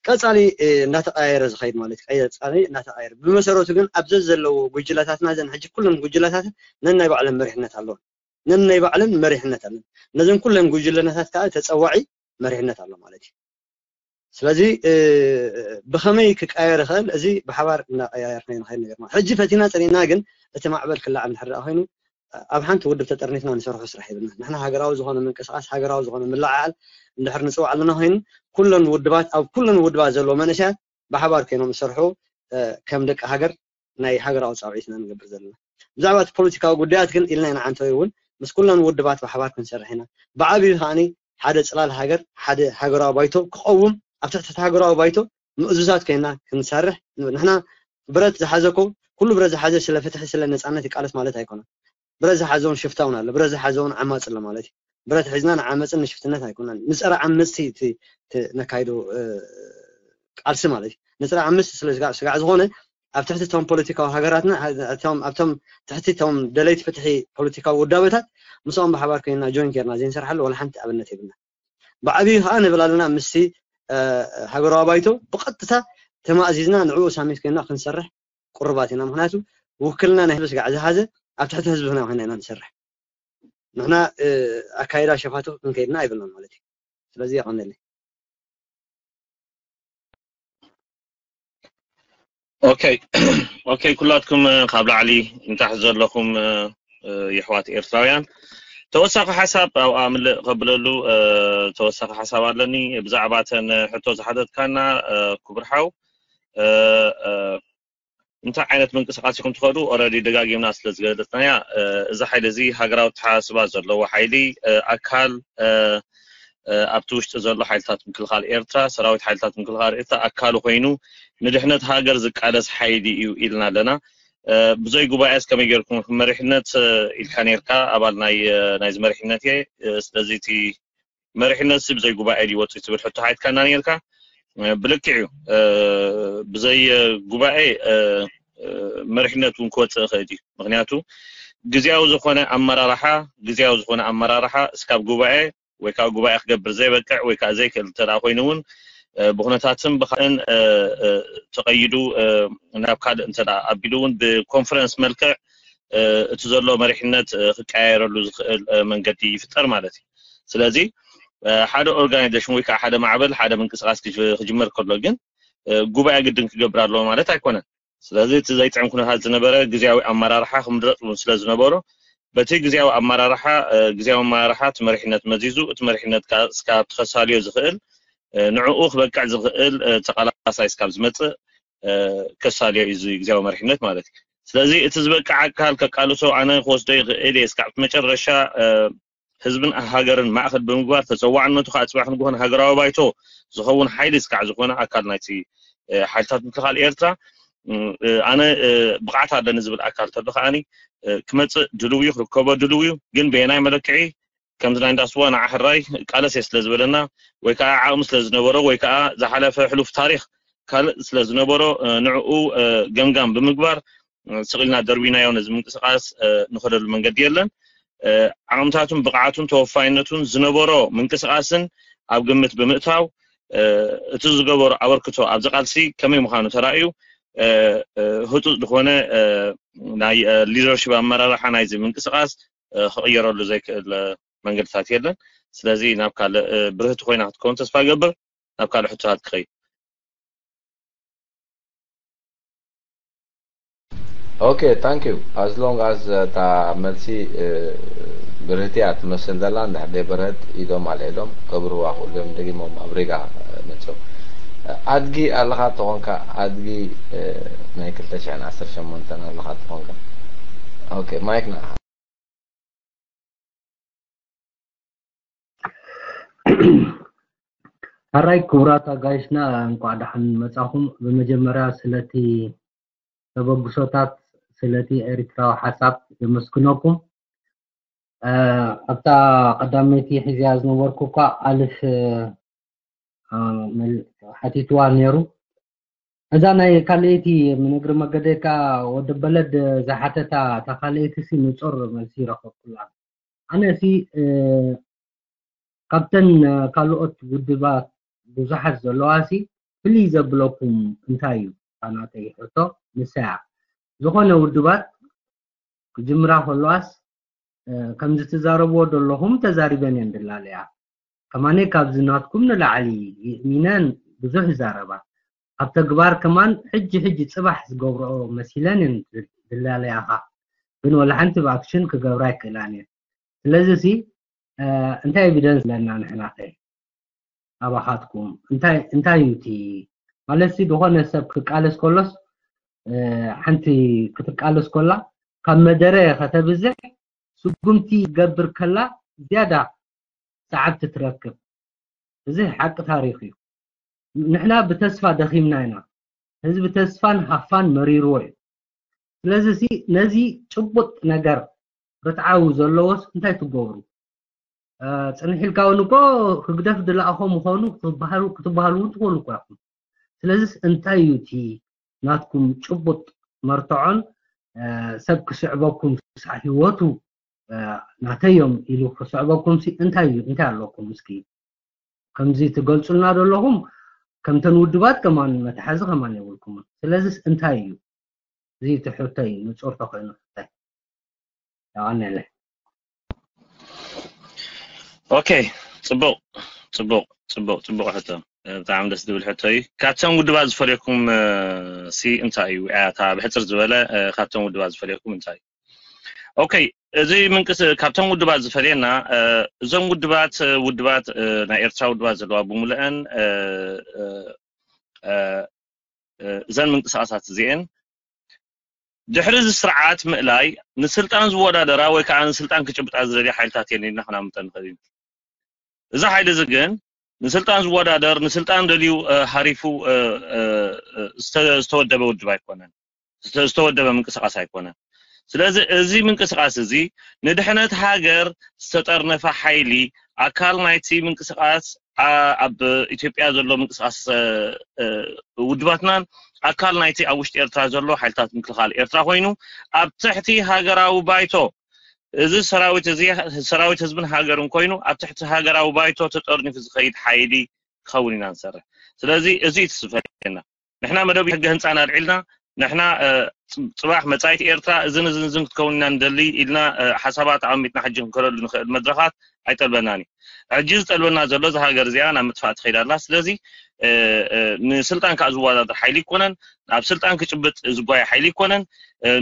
ቀፃሊ እናተቀያየረ ዝኸይድ ማለት እዩ። ቀፃሊ እናተቀያየረ ብመሰረቱ ግን ኣብ ዘዘለዎ ጉጅለታትና ዘን ሕጂ ኩለን ጉጅለታት ነናይ ባዕለን መሪሕነት ኣለዎ። ነናይ ባዕለን መሪሕነት ኣለዎ። ነዘን ኩለን ጉጅለታት ከዓ ተፀዋዒ መሪሕነት ኣሎ ማለት እዩ። ስለዚ ብኸመይ ክቀየር ይኽእል እዚ ብሓባር እናቀያየርና ንኸይድ ነገር ማለት ሕጂ ፈቲና ፀኒና ግን እቲ ማዕበል ክላዓል እንድሕር ደኣ ኮይኑ ኣብ ሓንቲ ውድብ ተጠርኒፍና ንሰርሖ ስራሕ የብልና። ንሕና ሃገራዊ ዝኾነ ምንቅስቃስ ሃገራዊ ዝኾነ ምልዓዓል እንድሕር ንፅዋዕ ኣለና ኮይኑ ኩለን ውድባት ኣብ ኩለን ውድባት ዘለዎ መንእሰያት ብሓባር ኮይኖም ዝሰርሑ ከም ደቂ ሃገር ናይ ሃገራዊ ፃውዒትና ንገብር ዘለና። ብዛዕባ እቲ ፖለቲካዊ ጉዳያት ግን ኢልና ኢና ዓንተወይ እውን ምስ ኩለን ውድባት ብሓባር ክንሰርሕ ኢና። ብዓብዩ ከዓኒ ሓደ ፅላል ሃገር ሓደ ሃገራዊ ባይቶ ክቐውም ኣብ ትሕቲ ሃገራዊ ባይቶ ምእዙዛት ኮይና ክንሰርሕ ንሕና ብረት ዝሓዘ ኮ ኩሉ ብረት ዝሓዘ ስለ ፍትሒ ስለ ነፃነት ይቃለስ ማለት ኣይኮነን። ብረት ዝሓዘውን ሽፍታ እውን ኣሎ። ብረት ዝሓዘውን ዓማፂ ኣሎ ማለት እዩ። ብረት ሒዝና ንዓመፅን ንሽፍትነት ኣይኮነን። ንፀረ ዓመፅቲ ነካይዶ ቃልሲ ማለት እዩ። ንፀረ ዓመፅቲ ስለ ስጋዕ ዝኾነ ኣብ ትሕቲ እቶም ፖለቲካዊ ሃገራትና ኣብቶም ትሕቲ እቶም ደለይቲ ፍትሒ ፖለቲካዊ ውዳበታት ምስኦም ብሓባር ኮይንና ጆይን ጌርና ዘይንሰርሓሉ ዋላ ሓንቲ ኣብነት የብልና። ብዓብዩ ከዓ ንብል ኣለና ምስቲ ሃገራዊ ባይቶ ብቐጥታ ተማእዚዝና ንዕኡ ሳሚት ኮይንና ክንሰርሕ ቁርባት ኢና። ምክንያቱ ውክልና ናይ ህዝቢ ስጋዕ ዝሓዘ ኣብ ትሕቲ ህዝብና ኮይና ኢና ንሰርሕ። ንሕና ኣካይዳ ሸፋቱ ክንከይድና ኣይብልናን ማለት እዩ። ስለዚ የቐንለይ። ኦኬ ኦኬ፣ ኩላትኩም ካብ ላዕሊ ንታሕቲ ዘለኹም የሕዋት ኤርትራውያን ተወሳኺ ሓሳብ ኣብኣ ምልእ ከብለሉ ተወሳኺ ሓሳብ ኣለኒ ብዛዕባ ተን ሕቶ ዝሓተትካና ክቡር ሓው እንታይ ዓይነት ምንቅስቃስ ኢኹም ትኸዱ ኦረዲ ደጋጊምና ስለ ዝገለፅናያ እዚ ሓይሊ እዚ ሃገራዊ ተሓስባ ዘለዎ ሓይሊ ኣካል ኣብቲ ውሽጢ ዘሎ ሓይልታት ምክልኻል ኤርትራ ሰራዊት ሓይልታት ምክልኻል ኤርትራ ኣካሉ ኮይኑ ንድሕነት ሃገር ዝቃለስ ሓይሊ እዩ ኢልና ኣለና። ብዘይ ጉባኤ እስከመይ ጌርኩም መሪሕነት ኢልካ ኔርካ ኣባል ናይ ናይዚ መሪሕነት እየ። ስለዚ እቲ መሪሕነት ሲ ብዘይ ጉባኤ ድዩ ወፂኡ ትብል ሕቶ ሓትካና ኔርካ። ብልክዕ እዩ። ብዘይ ጉባኤ መሪሕነት እውን ክወፅእ ይኽእል እዩ። ምክንያቱ ግዜያዊ ዝኾነ ኣመራርሓ ግዜያዊ ዝኾነ ኣመራርሓ እስካብ ጉባኤ ወይ ከዓ ጉባኤ ክገብር ዘይበቅዕ ወይ ከዓ ዘይክእል እንተ ኮይኑ እውን ብኩነታትን ብካልእን ተቐይዱ ናብ ካልእ እንተ ኣቢሉ እውን ብኮንፈረንስ መልክዕ እቲ ዘሎ መሪሕነት ክቀያየረሉ ዝኽእል መንገዲ ይፍጠር ማለት እዩ። ስለዚ ሓደ ኦርጋናይዜሽን ወይ ከዓ ሓደ ማዕበል ሓደ ምንቅስቃስ ክጅመር ከሎ ግን ጉባኤ ግድን ክገብር ኣለዎ ማለት ኣይኮነን። ስለዚ እቲ ዘይጥዕም ኩነታት ዝነበረ ግዜያዊ ኣመራርሓ ክምረፅ እውን ስለ ዝነበሮ በቲ ግዜያዊ ኣመራርሓ ግዜያዊ ኣመራርሓ እቲ መሪሕነት መዚዙ እቲ መሪሕነት እስካብ ተኸሳልዮ ዝኽእል ንዕኡ ክበቅዕ ዝኽእል ተቓላሳይ እስካብ ዝመፅእ ከሳልዮ እዩ ግዜያዊ መሪሕነት ማለት እዩ። ስለዚ እቲ ዝበቅዕ ኣካል ከቃልሶ ኣነ ክወስዶ ይኽእል እየ እስካብ መጨረሻ ህዝብን ሃገርን ማእኸል ብምግባር ተፀዋዕነቱ ከዓ ፅባሕ ንግሆን ሃገራዊ ባይቶ ዝኸውን ሓይሊ እስካዕ ዝኾነ ኣካል ናይቲ ሓይልታት ምክልኻል ኤርትራ ኣነ ብቕዓት ኣለኒ ዝብል ኣካል ተሎ ከዓኒ ክመፅእ ድልው እዩ፣ ክርከቦ ድልው እዩ። ግን በየናይ መለክዒ ከምዚ ናይ እንዳስዋ ንዓ ሕራይ ቃለስ እየ ስለ ዝበለና ወይ ከዓ ዓቕሚ ስለ ዝነበሮ ወይ ከዓ ዝሓለፈ ሕሉፍ ታሪክ ካልእ ስለ ዝነበሮ ንዕኡ ገምጋም ብምግባር ስቕ ኢልና ደርቢናዮ ነዚ ምንቅስቃስ ንኸደሉ መንገዲ የለን። ዓቕምታቱን ብቕዓቱን ተወፋይነቱን ዝነበሮ ምንቅስቃስን ኣብ ግምት ብምእታው እቲ ዝገበሮ ኣበርክቶ ኣብዚ ቃልሲ ከመይ ምዃኑ ተራእዩ ህፁፅ ዝኾነ ናይ ሊደርሽፕ ኣመራርሓ ናይዚ ምንቅስቃስ ክቕየረሉ ዘይክእል መንገድታት የለን። ስለዚ ናብ ካልእ ብርህቲ ኮይና ክትከውን ተስፋ ገብር። ናብ ካልእ ሕቶታት ክኸይድ። Okay, thank you. As long as እታ መልሲ ብርህቲ እያ ትመስል ዘላ፣ እንድሕር ደይ በርህት ኢዶም ኣልዒሎም ከብርህዋ ክእሉ እዮም። ደጊሞም ኣብ ሪጋ መፅኦም። ኣድጊ ኣለኻ ተኾንካ፣ ኣድጊ ናይ ክልተ ሽሕን ዓሰርተ ሸሞንተን ኣለኻ ተኾንካ። Okay, ማይክ ንዓኻ። ሕራይ ክቡራት ኣጋይሽና፣ እንቋዕ ደሓን መጻኹም። ብመጀመርያ ስለቲ ተበግሶታት፣ ስለቲ ኤርትራዊ ሓሳብ የመስግነኩም። ኣብታ ቀዳመይቲ ሒዝያ ዝነበርኩ እኳ ኣልፍ ሓቲትዋ ነይሩ። እዛ ናይ ካልኣይቲ ምንግሪ መገደካ ወዲ በለድ ዝሓተታ እታ ካልኣይቲ ሲ ንጹር መልሲ ይረኸብኩላ። ኣነ ሲ ካብተን ካልኦት ውድባት ብዙሓት ዘለዋ ሲ ፍልይ ዘብለኩም እንታይ እዩ? እታ ናተይ ሕቶ ንሳ እያ። ዝኾነ ውድባት ክጅምራ ከለዋስ ከምዚ ትዛረብዎ ዘለኹም ተዛሪበን እየን ድላለያ። ከማነይ ካብዚ ናትኩም ንላዕሊ ይእሚነን ብዙሕ ይዛረባ። ኣብ ተግባር ከማን ሕጂ ሕጂ ጽባሕ ዝገብርኦ መሲለን እየን ድላለያኻ። ግን ወላ ሓንቲ ብኣክሽን ክገብራ ኣይክእላን እየን። ስለዚ ሲ እንታይ ኤቪደንስ ኣለና ንሕና ከ ኣባኻትኩም እንታይ እንታይ እዩ እቲ ማለት ሲ ዝኾነ ሰብ ክቃለስ ከሎስ ሓንቲ ክትቃለስ ከላ ካብ መደረ ከተብዝሕ ስጉምቲ ትገብር ከላ ዝያዳ ሰዓብቲ ትረክብ። እዚ ሓቂ ታሪኽ እዩ። ንሕና ብተስፋ ደኺምና ኢና። ህዝቢ ተስፋን ሃፋን መሪርዎ እዩ። ስለዚ ሲ ነዚ ጭቡጥ ነገር ርትዓዊ ዘለዎስ እንታይ ትገብሩ? ፅንሕ ኢልካ እውን እኮ ህግደፍ ድለኣኾ ምዃኑ ክትበሃሉ እውን ትኽእሉ እኮ ኢኹም። ስለዚስ እንታይ እዩ እቲ ናትኩም ጭቡጥ መርትዖን ሰብ ክስዕበኩም ሳዕ ህይወቱ ናተዮም ኢሉ ክስዕበኩም ሲ እንታይ እዩ እንታይ ኣለኩም እስኪ ከምዚ ትገልጹልና ዘለኹም ከምተን ውድባት ከማን መትሓዚ ከማን የብልኩምን ስለዚስ እንታይ እዩ እዚ ትሕቶ እዩ ንጹር ተኮይኑ ሕታይ ያዋነለ ኦኬ ጽቡቕ ጽቡቕ ጽቡቕ ጽቡቕ ሕቶ ብጣዕሚ ደስ ዝብል ሕቶ እዩ ካብቶም ውድባት ዝፈልየኩም ሲ እንታይ እዩ እታ ብሕፅር ዝበለ ካብቶም ውድባት ዝፈልየኩም እንታይ እዩ ኦኬ እዚ ምንቅስ ካብቶም ውድባት ዝፈልየና እዞም ውድባት ውድባት ናይ ኤርትራ ውድባት ዘለዋ ብምልአን እዘን ምንቅስቃሳት እዚአን ድሕሪ እዚ ስርዓት ምእላይ ንስልጣን ዝወዳደራ ወይ ከዓ ንስልጣን ክጭብጣ ዝደልያ ሓይልታት እየን ኢልና ክናምጠ ንኽእል እዩ እዚ ሓይሊ እዚ ግን ንስልጣን ዝወዳደር ንስልጣን ደልዩ ሃሪፉ ዝተወደበ ውድብ ኣይኮነን ዝተወደበ ምንቅስቃስ ኣይኮነን። ስለዚ እዚ ምንቅስቃስ እዚ ንድሕነት ሃገር ዝተጠርነፈ ሓይሊ ኣካል ናይቲ ምንቅስቃስ ኣብ ኢትዮጵያ ዘሎ ምንቅስቃስ ውድባትናን ኣካል ናይቲ ኣብ ውሽጢ ኤርትራ ዘሎ ሓይልታት ምክልኻል ኤርትራ ኮይኑ ኣብ ትሕቲ ሃገራዊ ባይቶ እዚ ሰራዊት እዚ ሰራዊት ህዝብን ሃገርን ኮይኑ ኣብ ትሕቲ ሃገራዊ ባይቶ ተጠርኒፉ ዝኸይድ ሓይሊ ክኸውን ኢና ንሰርሕ። ስለዚ እዚ እዩ ትስፈና። ንሕና መደብ ሕገ ህንፃና ኣልዒልና ንሕና ፅባሕ መፃኢት ኤርትራ እዝን እዝን እዝን ክትከውን ኢና ንደሊ ኢልና ሓሳባት ኣቐሚጥና ሕጂ ክንከለሉ ንኽእል መድረኻት ኣይጠልበናን እዩ። ሕጂ ዝጠልበና ዘሎ እዛ ሃገር እዚኣ ናብ ምጥፋእ ትኸይድ ኣላ። ስለዚ ንስልጣን ከዓ ዝወዳደር ሓይሊ ይኮነን፣ ኣብ ስልጣን ክጭብጥ ዝጓየ ሓይሊ ይኮነን።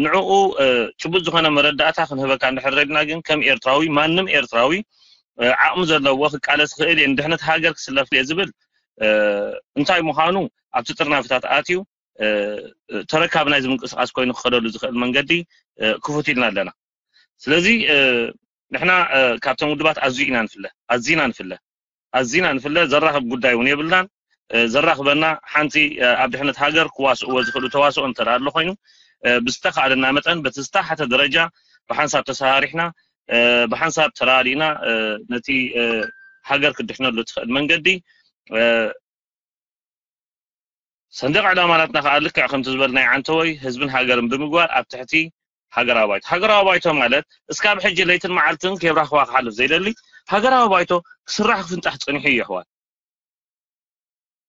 ንዕኡ ጭቡጥ ዝኾነ መረዳእታ ክንህበካ እንድሕር ደሊና ግን ከም ኤርትራዊ ማንም ኤርትራዊ ዓቕሚ ዘለዎ ክቃለስ ክእል እየ ንድሕነት ሃገር ክስለፍ እየ ዝብል እንታይ ምዃኑ ኣብቲ ጥርናፊታት ኣትዩ ተረካቢ ናይዚ ምንቅስቃስ ኮይኑ ክኸደሉ ዝኽእል መንገዲ ክፉት ኢልና ኣለና። ስለዚ ንሕና ካብቶም ውድባት ኣዝዩ ኢና ንፍለ ኣዝና ንፍለ ኣዝና ንፍለ ዘራኽብ ጉዳይ እውን የብልናን። ዘራኽበና ሓንቲ ኣብ ድሕነት ሃገር ክዋስእዎ ዝኽእሉ ተዋስኦ እንተ ኣሎ ኮይኑ ብዝተኻእለና መጠን በቲ ዝተሓተ ደረጃ ብሓንሳብ ተሰራሪሕና ብሓንሳብ ተራዲእና ነቲ ሃገር ክድሕነሉ ትኽእል መንገዲ ሰንደቕ ዕላማ ናትና ከዓ ልክዕ ከምቲ ዝበልናይ ዓንተወይ ህዝብን ሃገርን ብምግባር ኣብ ትሕቲ ሃገራዊ ባይቶ። ሃገራዊ ባይቶ ማለት እስካብ ሕጂ ለይትን መዓልትን ከይብራኽዋ ክሓልፍ ዘይደሊ ሃገራዊ ባይቶ ክስራሕ ክፍንጣሕ ፀኒሑ እዩ ኣሕዋት።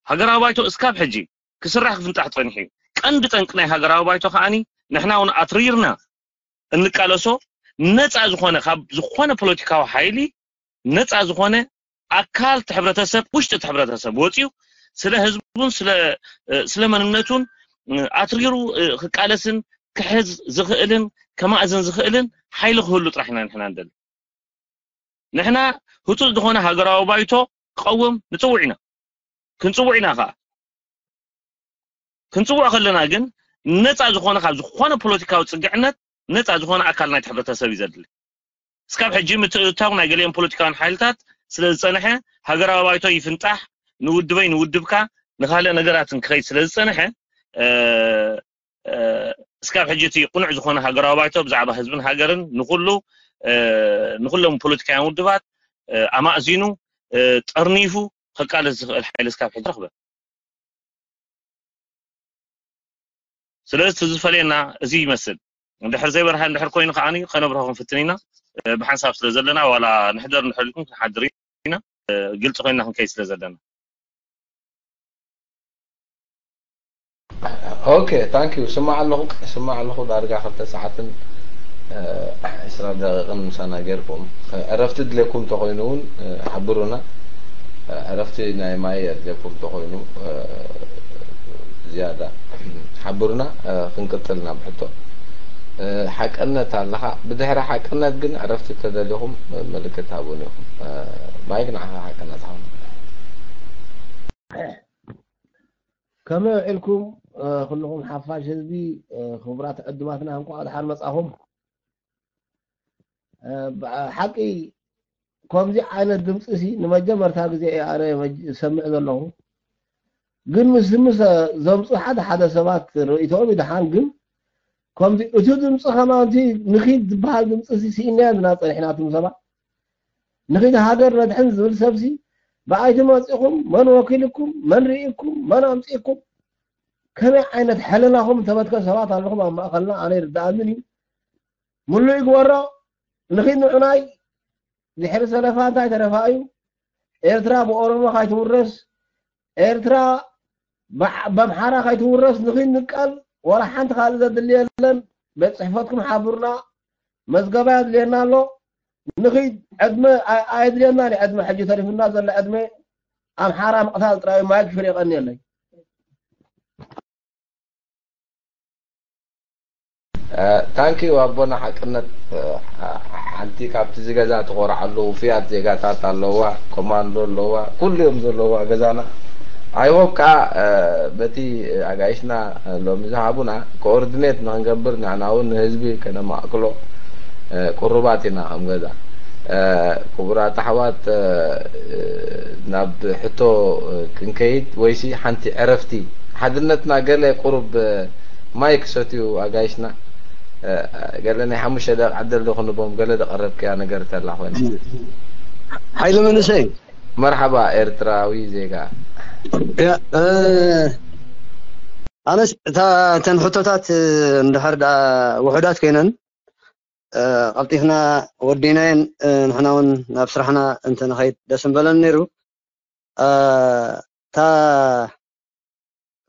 ሃገራዊ ባይቶ እስካብ ሕጂ ክስራሕ ክፍንጣሕ ፀኒሑ እዩ። ቀንዲ ጠንቂ ናይ ሃገራዊ ባይቶ ከዓኒ ንሕና እውን ኣትሪርና እንቃለሶ ነፃ ዝኾነ ካብ ዝኾነ ፖለቲካዊ ሓይሊ ነፃ ዝኾነ ኣካል እቲ ሕብረተሰብ ውሽጢ እቲ ሕብረተሰብ ወፂኡ ስለ ህዝቡን ስለ መንነቱን ኣትሪሩ ክቃለስን ክሕዝ ዝኽእልን ከማእዝን ዝኽእልን ሓይሊ ክህሉ ጥራሕ ኢና ንሕና ንደሊ። ንሕና ህፁፅ ዝኾነ ሃገራዊ ባይቶ ክቐውም ንፅውዕ ኢና ክንፅውዕ ኢና ከዓ ክንፅውዕ ከለና ግን ነፃ ዝኾነ ካብ ዝኾነ ፖለቲካዊ ፅግዕነት ነፃ ዝኾነ ኣካል ናይቲ ሕብረተሰብ እዩ ዘድሊ። እስካብ ሕጂ ምትእትታው ናይ ገሊኦም ፖለቲካውያን ሓይልታት ስለ ዝፀንሐ ሃገራዊ ባይቶ ይፍንጣሕ ንውድበይ ንውድብካ ንካልእ ነገራትን ክኸይድ ስለ ዝፀንሐ እስካብ ሕጂ እቲ ቅኑዕ ዝኾነ ሃገራዊ ባይቶ ብዛዕባ ህዝብን ሃገርን ንኩሉ ንኩሎም ፖለቲካውያን ውድባት ኣማእዚኑ ጠርኒፉ ከቃለስ ዝኽእል ሓይሊ እስካብ ሕጂ ረኽበ። ስለዚ እቲ ዝፈልየና እዚ ይመስል። እንድሕር ዘይበርሃ እንድሕር ኮይኑ ከዓኒ ከነብርሆ ክንፍትን ኢና። ብሓንሳብ ስለ ዘለና ዋላ ንሕደር እንድሕር ኢልኩም ክንሓድር ኢና። ግልፂ ኮይንና ክንከይድ ስለ ዘለና። ኦኬ ታንክ ዩ ስማዕ ኣለኹ ስማዕ ኣለኹ ዳርጋ ክልተ ሰዓትን ዕስራ ደቂቕን ምሳና ጌርኩም ዕረፍቲ ድሌኩም እንተኾይኑ እውን ሓብሩና ዕረፍቲ ናይ ማይ ኣድሌኩም እንተኾይኑ ዝያዳ ሓብሩና ክንቅጥል ናብ ሕቶ ሓቅነት ኣለኻ ብድሕሪ ሓቅነት ግን ዕረፍቲ ተደሊኹም ምልክት ሃቡን ኢኹም ማይክ ንዓኻ ሓቅነት ሓው ከመይ ውዒልኩም ኩልኹም ሓፋሽ ህዝቢ ክቡራት ዕዱማትና እንኳዕ ድሓን መጻኹም ሓቂ ከምዚ ዓይነት ድምፂ ሲ ንመጀመርታ ግዜ እየ ኣነ ዝሰምዕ ዘለኹ ግን ምስ ምስ ዘምፁ ሓደ ሓደ ሰባት ርእይቶኦም ይድሓን ግን ከምዚ እቲ ድምፂ ከማንቲ ንኺድ ዝበሃል ድምፂ ሲ ስኢናዮ ኢና ፀኒሕና እትም ሰባት ንኺድ ሃገር ነድሕን ዝብል ሰብሲ ብኣይቲ መፂኹም መን ወኪልኩም መን ርኢኩም መን ኣምፂእኩም ከመይ ዓይነት ሕልናኹም እንተበትከ ሰባት ኣለኹም ኣብ ማእኸልና ኣነ ይርድኣንን እዩ ምሉእ ይግበሮ ንኺድ ንዑናይ ድሕሪ ሰለፋ እንታይ ተረፋ እዩ ኤርትራ ብኦሮሞ ካይትውረስ ኤርትራ በምሓራ ካይትውረስ ንኺድ ንቃል ዋላ ሓንቲ ካልእ ዘድሊ የለን ቤት ፅሕፈትኩም ሓብሩና መዝገባ የድልየና ኣሎ ንኺድ ዕድመ ኣየድልየና ዕድመ ሕጂ ተሪፉና ዘሎ ዕድመ ኣምሓራ ምቕታል ጥራይ ማይክ ፍሬ ቀንየለይ ታንኪ ኣቦና ሓቅነት ሓንቲ ካብቲ እዚ ገዛ ትኾርዓሉ ውፍያት ዜጋታት ኣለዋ ኮማንዶ ኣለዋ ኩሉ እዮም ዘለዋ ገዛና ኣይሆፕ ከዓ በቲ ኣጋይሽና ሎሚ ዝሃቡና ኮኦርዲኔት ንክንገብር ንሕና እውን ንህዝቢ ከነማእክሎ ቁሩባት ኢና ከም ገዛ ክቡራት ኣሕዋት ናብ ሕቶ ክንከይድ ወይሲ ሓንቲ ዕረፍቲ ሓድነትና ገለ ቁሩብ ማይክ ሰትዩ ኣጋይሽና። ገለ ናይ ሓሙሽተ ደቂቕ ዕድል ዶ ክንቦም፣ ገለ ደቀረብክያ ነገር ተላ ኮይና። ሓይለ መንእሰይ። መርሓባ ኤርትራዊ ዜጋ። ኣነስ እታ እተን ሕቶታት እንድሕር ደኣ ውሑዳት ኮይነን፣ ቀልጢፍና ወዲናየን፣ ንሕና እውን ናብ ስራሕና እንተንኸይድ ደስ ምበለን ነይሩ። እታ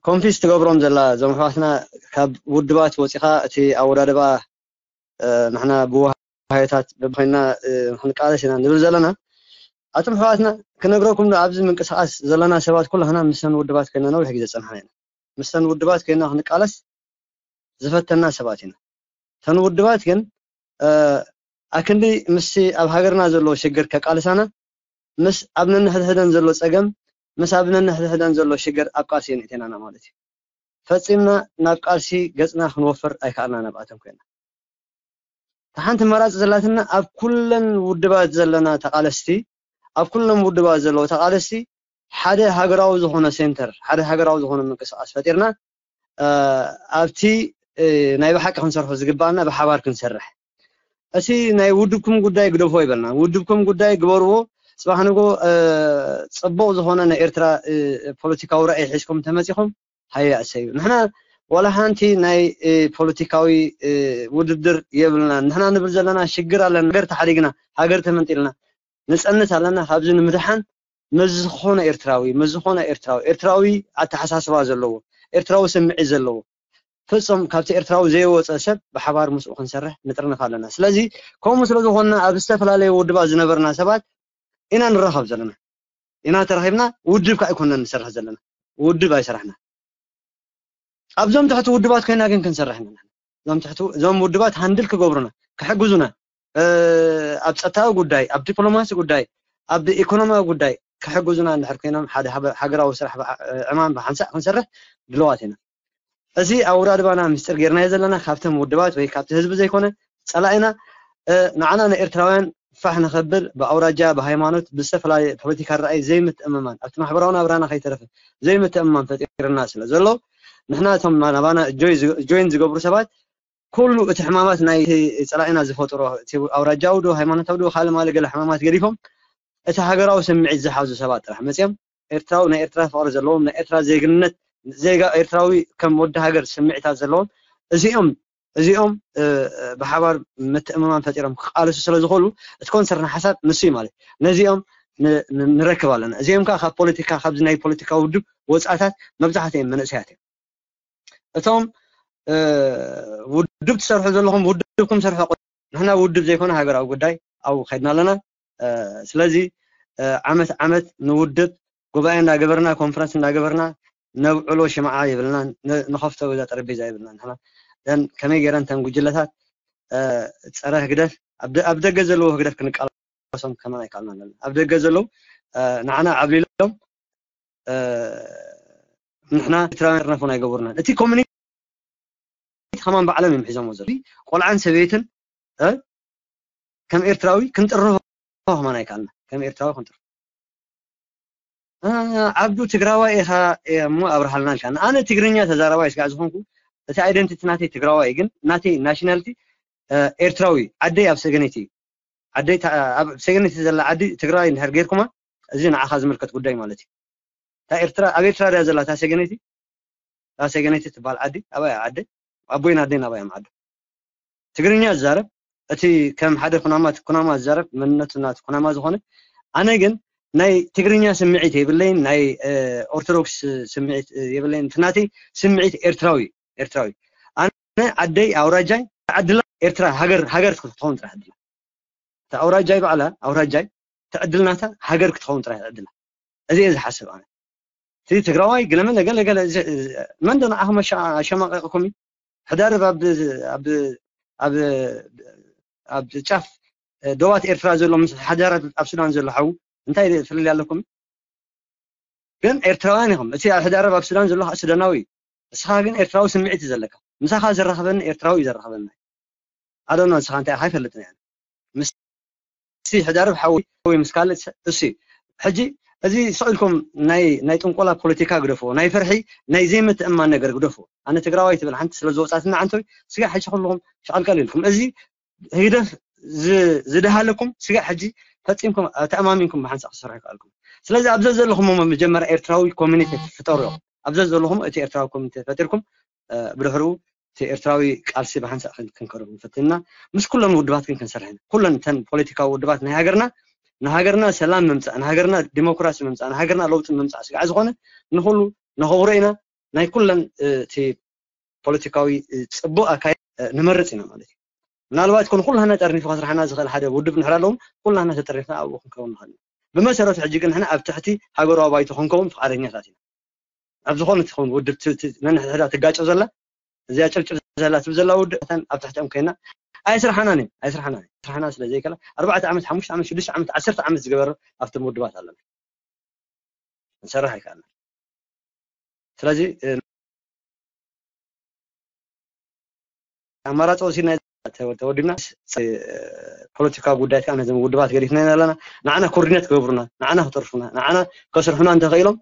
ኮንፊስ ትገብሮም ዘላ እዞም ኣሕዋትና፣ ካብ ውድባት ወፂኻ እቲ ኣወዳድባ ንሕና ብዋህዮታት በብኮይና ክንቃለስ ኢና ንብል ዘለና። ኣቶም ኣሕዋትና፣ ክነግረኩም ዶ፣ ኣብዚ ምንቅስቃስ ዘለና ሰባት ኩላህና ምስተን ውድባት ኮይና ነዊሕ ግዜ ፀንሓና ኢና። ምስተን ውድባት ኮይና ክንቃለስ ዝፈተና ሰባት ኢና። እተን ውድባት ግን ኣክንዲ ምስቲ ኣብ ሃገርና ዘሎ ሽግር ከቃልሳና፣ ምስ ኣብ ነንሕድሕደን ዘሎ ፀገም፣ ምስ ኣብ ነንሕድሕደን ዘሎ ሽግር ኣብ ቃልሲ የንእቴናና ማለት እዩ። ፈፂምና ናብ ቃልሲ ገፅና ክንወፍር ኣይከኣልና። ናብኣተን ኮይና፣ እታ ሓንቲ መራፂ ዘላትና፣ ኣብ ኩለን ውድባት ዘለና ተቃለስቲ፣ ኣብ ኩሎም ውድባት ዘለዉ ተቃለስቲ ሓደ ሃገራዊ ዝኾነ ሴንተር፣ ሓደ ሃገራዊ ዝኾነ ምንቅስቃስ ፈጢርና ኣብቲ ናይ ብሓቂ ክንሰርሖ ዝግባኣና ብሓባር ክንሰርሕ። እቲ ናይ ውድብኩም ጉዳይ ግደፎ ይበልና። ውድብኩም ጉዳይ ግበርዎ። ፅባሕ ንጎ ፅቡቕ ዝኾነ ናይ ኤርትራ ፖለቲካዊ ራእይ ሒዝኩም ተመፂኹም ሃየ ኣሰዩ። ንሕና ዋላ ሓንቲ ናይ ፖለቲካዊ ውድድር የብልና። ንሕና ንብል ዘለና ሽግር ኣለና። ሃገር ተሓዲግና፣ ሃገር ተመንጢልና ንፀንት ኣለና። ካብዚ ንምድሓን ምስ ዝኾነ ኤርትራዊ፣ ምስ ዝኾነ ኤርትራዊ፣ ኤርትራዊ ኣተሓሳስባ ዘለዎ፣ ኤርትራዊ ስምዒት ዘለዎ፣ ፍጹም ካብቲ ኤርትራዊ ዘይወፀ ሰብ ብሓባር ምስኡ ክንሰርሕ ንጥርንፍ ኣለና። ስለዚ ከምኡ ስለ ዝኾንና ኣብ ዝተፈላለዩ ውድባት ዝነበርና ሰባት ኢና ንራኸብ ዘለና። ኢና ተራኺብና፣ ውድብ ከዓ ኣይኮነን ንሰርሕ ዘለና። ውድብ ኣይሰራሕና። ኣብዞም ትሕቲ ውድባት ኮይና ግን ክንሰርሕ ኢና። እዞም ትሕቲ እዞም ውድባት ሃንድል ክገብሩና፣ ክሕግዙና፣ ኣብ ጸጥታዊ ጉዳይ፣ ኣብ ዲፕሎማሲ ጉዳይ፣ ኣብ ኢኮኖሚያዊ ጉዳይ ክሕግዙና እንድሕር ኮይኖም፣ ሓደ ሃገራዊ ስራሕ ዕማም ብሓንሳእ ክንሰርሕ ድልዋት ኢና። እዚ ኣወዳድባና ምስጢር ጌርናዮ ዘለና ካብቶም ውድባት ወይ ካብቲ ህዝቢ ዘይኮነ፣ ጸላኢና ንዓና ንኤርትራውያን ፋሕ ንኸብል ብኣውራጃ፣ ብሃይማኖት፣ ብዝተፈላለየ ፖለቲካ ራእይ ዘይምትእምማን፣ ኣብቲ ማሕበራዊ ናብራና ከይተረፈ ዘይምትእምማን ፈጢርና ስለ ዘሎ፣ ንሕና እቶም ናባና ጆይን ዝገብሩ ሰባት ኩሉ እቲ ሕማማት ናይ ጸላኢና ዝፈጥሮ፣ እቲ ኣውራጃዊ ዶ ሃይማኖታዊ ዶ ካልእ ማለ ገለ ሕማማት ገዲፎም፣ እቲ ሃገራዊ ስምዒት ዝሓዙ ሰባት ጥራሕ መፅዮም፣ ኤርትራዊ ናይ ኤርትራ ፍቕሪ ዘለዎም፣ ናይ ኤርትራ ዜግነት፣ ዜጋ ኤርትራዊ ከም ወዲ ሃገር ስምዒታት ዘለዎም፣ እዚኦም እዚኦም ብሓባር ምትእምማን ፈጢሮም ክቃለሱ ስለ ዝኾሉ፣ እቲ ኮንሰርና ሓሳብ ንሱ እዩ ማለት። ነዚኦም ንረክብ ኣለና። እዚኦም ከዓ ካብ ፖለቲካ፣ ካብዚ ናይ ፖለቲካ ውድብ ወፃእታት መብዛሕትኦም መንእሰያት እዮም። እቶም ውድብ ትሰርሑ ዘለኹም ውድብኩም ሰርሑ። ንሕና ውድብ ዘይኮነ ሃገራዊ ጉዳይ ኣብኡ ከድና ኣለና። ስለዚ ዓመት ዓመት ንውድብ ጉባኤ እንዳገበርና፣ ኮንፈረንስ እንዳገበርና ነብዕሎ ሽምዓ የብልና፣ ንኸፍቶ ገዛ ጠረጴዛ የብልና። ንሕና ከመይ ገይረን ተን ጉጅለታት ፀረ ህግደፍ ኣብ ደገ ዘለዎ ህግደፍ ክንቃለሶም ከማን ኣይከኣልና ኣለና። ኣብ ደገ ዘለዉ ንዓና ዓብሊሎም ንሕና ኤርትራውያን ርነፉን ኣይገብሩናን። እቲ ኮሚኒቲ ከማን ባዕሎም እዮም ሒዞምዎ ዘለዉ። ቆልዓን ሰበይትን ከም ኤርትራዊ ክንጥርንፎ ከማን ኣይከኣልና። ከም ኤርትራዊ ክንጥርንፎ ዓብዱ ትግራዋይ ኢኻ እሞ ኣብርሃልና ኢልካ። ኣነ ትግርኛ ተዛራባይ ስጋዕ ዝኾንኩ እቲ ኣይደንቲቲ ናተይ ትግራዋይ ግን ናተይ ናሽናሊቲ ኤርትራዊ። ዓደይ ኣብ ሰገነይቲ እዩ። ዓደይ ኣብ ሰገነይቲ ዘላ ዓዲ ትግራይ እንድሕር ጌርኩማ እዚ ንዓኻ ዝምልከት ጉዳይ ማለት እዩ። እታ ኤርትራ ኣብ ኤርትራ ድያ ዘላ እታ ሰገነይቲ? እታ ሰገነይቲ ትበሃል ዓዲ ኣባይ ዓደይ ኣቦይን ኣደይን ኣባይ ዓዱ ትግርኛ ዝዛረብ እቲ ከም ሓደ ኩናማ ኩናማ ዝዛረብ መንነቱ ናቲ ኩናማ ዝኾነ ኣነ ግን ናይ ትግርኛ ስምዒት የብለይን ናይ ኦርቶዶክስ ስምዒት የብለይን እቲ ናተይ ስምዒት ኤርትራዊ ኤርትራዊ ኣነ ዓደይ ኣውራጃይ ዓድላ ኤርትራ ሃገር ሃገር ክትኸውን ጥራሕ ዕድላ እታ ኣውራጃይ ባዕላ ኣውራጃይ ትዕድልናታ ሃገር ክትኸውን ጥራሕ ዕድላ እዚ እየ ዝሓስብ ኣነ እቲ ትግራዋይ ገለመለ ገለ ገለ መን ዶ ንዓኹም ኣሸማቐቕኩም ሕዳርብ ኣብ ኣብ ኣብ ጫፍ ዶባት ኤርትራ ዘሎ ምስ ሓዳራት ኣብ ሱዳን ዘሎ ሓዉ እንታይ ፍልልይ ኣለኩም ግን ኤርትራውያን ኢኹም እቲ ኣብ ሕዳርብ ኣብ ሱዳን ዘሎ ከዓ ሱዳናዊ እዩ እስኻ ግን ኤርትራዊ ስምዒት እዩ ዘለካ ምሳኻ ዘራኽበኒ ኤርትራዊ እዩ ዘራኽበኒ ኣዶና ንስኻ እንታይ ኢኻ ኣይፈልጥን እየ ምስ ሕዳርብ ሓዊ ምስ ካልእ እሱ እዩ ሕጂ እዚ ስቕ ኢልኩም ናይ ናይ ጥንቆላ ፖለቲካ ግደፍዎ፣ ናይ ፍርሒ ናይ ዘይምትእማን ነገር ግደፍዎ። ኣነ ትግራዋይ ትብል ሓንቲ ስለ ዝወፃትና ዓንቶይ ስጋ ሕጂ ኩልኹም ሸቐልቀል ኢልኩም እዚ ህግደፍ ዝደሃለኩም ስጋ ሕጂ ፈፂምኩም ተኣማሚንኩም ብሓንሳእ ክሰርሑ ይከኣልኩም። ስለዚ ኣብዚ ዘለኹም መጀመርያ ኤርትራዊ ኮሚኒቲ ፍጠሩ። ኣብዚ ዘለኹም እቲ ኤርትራዊ ኮሚኒቲ ፈጢርኩም ብድሕሪኡ እቲ ኤርትራዊ ቃልሲ ብሓንሳእ ክንከርብ ንፈትንና ምስ ኩለን ውድባት ግን ክንሰርሕ ኩለን ተን ፖለቲካዊ ውድባት ናይ ሃገርና ንሃገርና ሰላም ምምፃእ ንሃገርና ዲሞክራሲ ምምፃእ ንሃገርና ለውጢ ምምፃእ ስጋዕ ዝኾነ ንኩሉ ነኸብሮ ኢና ናይ ኩለን እቲ ፖለቲካዊ ፅቡቅ ኣካይ ንመርፅ ኢና ማለት እዩ ምናልባት ኮን ኩላና ጠርኒፉ ከስራሕና ዝኽእል ሓደ ውድብ ንሕር ኣለዎም ኩላና ተጠሪፍና ኣብኡ ክንከውን ንኽእል ብመሰረቱ ሕጂ ግን ንሕና ኣብ ትሕቲ ሃገራዊ ባይቶ ክንከውን ፍቃደኛታት ኢና ኣብ ዝኾነ ትኸውን ውድብ ነንሕድሕዳ ትጋጨው ዘላ እዚኣ ጭብጭብ ዘላ ትብል ዘላ ውድብ ኣብ ትሕቲኦም ኮይና ኣይስርሓናን እዮም ኣይስርሓና ስርሓና ስለ ዘይከላ ኣርባዕተ ዓመት ሓሙሽተ ዓመት ሽዱሽተ ዓመት ዓሰርተ ዓመት ዝገበረ ኣብቶም ውድባት ኣለና ንሰርሕ ኣይከኣልና ስለዚ ኣማራፂ ወሲድና ተወዲብና ፖለቲካዊ ጉዳያት ከዓ ነዞም ውድባት ገዲፍና ኢና ኣለና ንዓና ኮርዲነት ክገብሩና ንዓና ክጠርፉና ንዓና ከስርሑና እንተኽኢሎም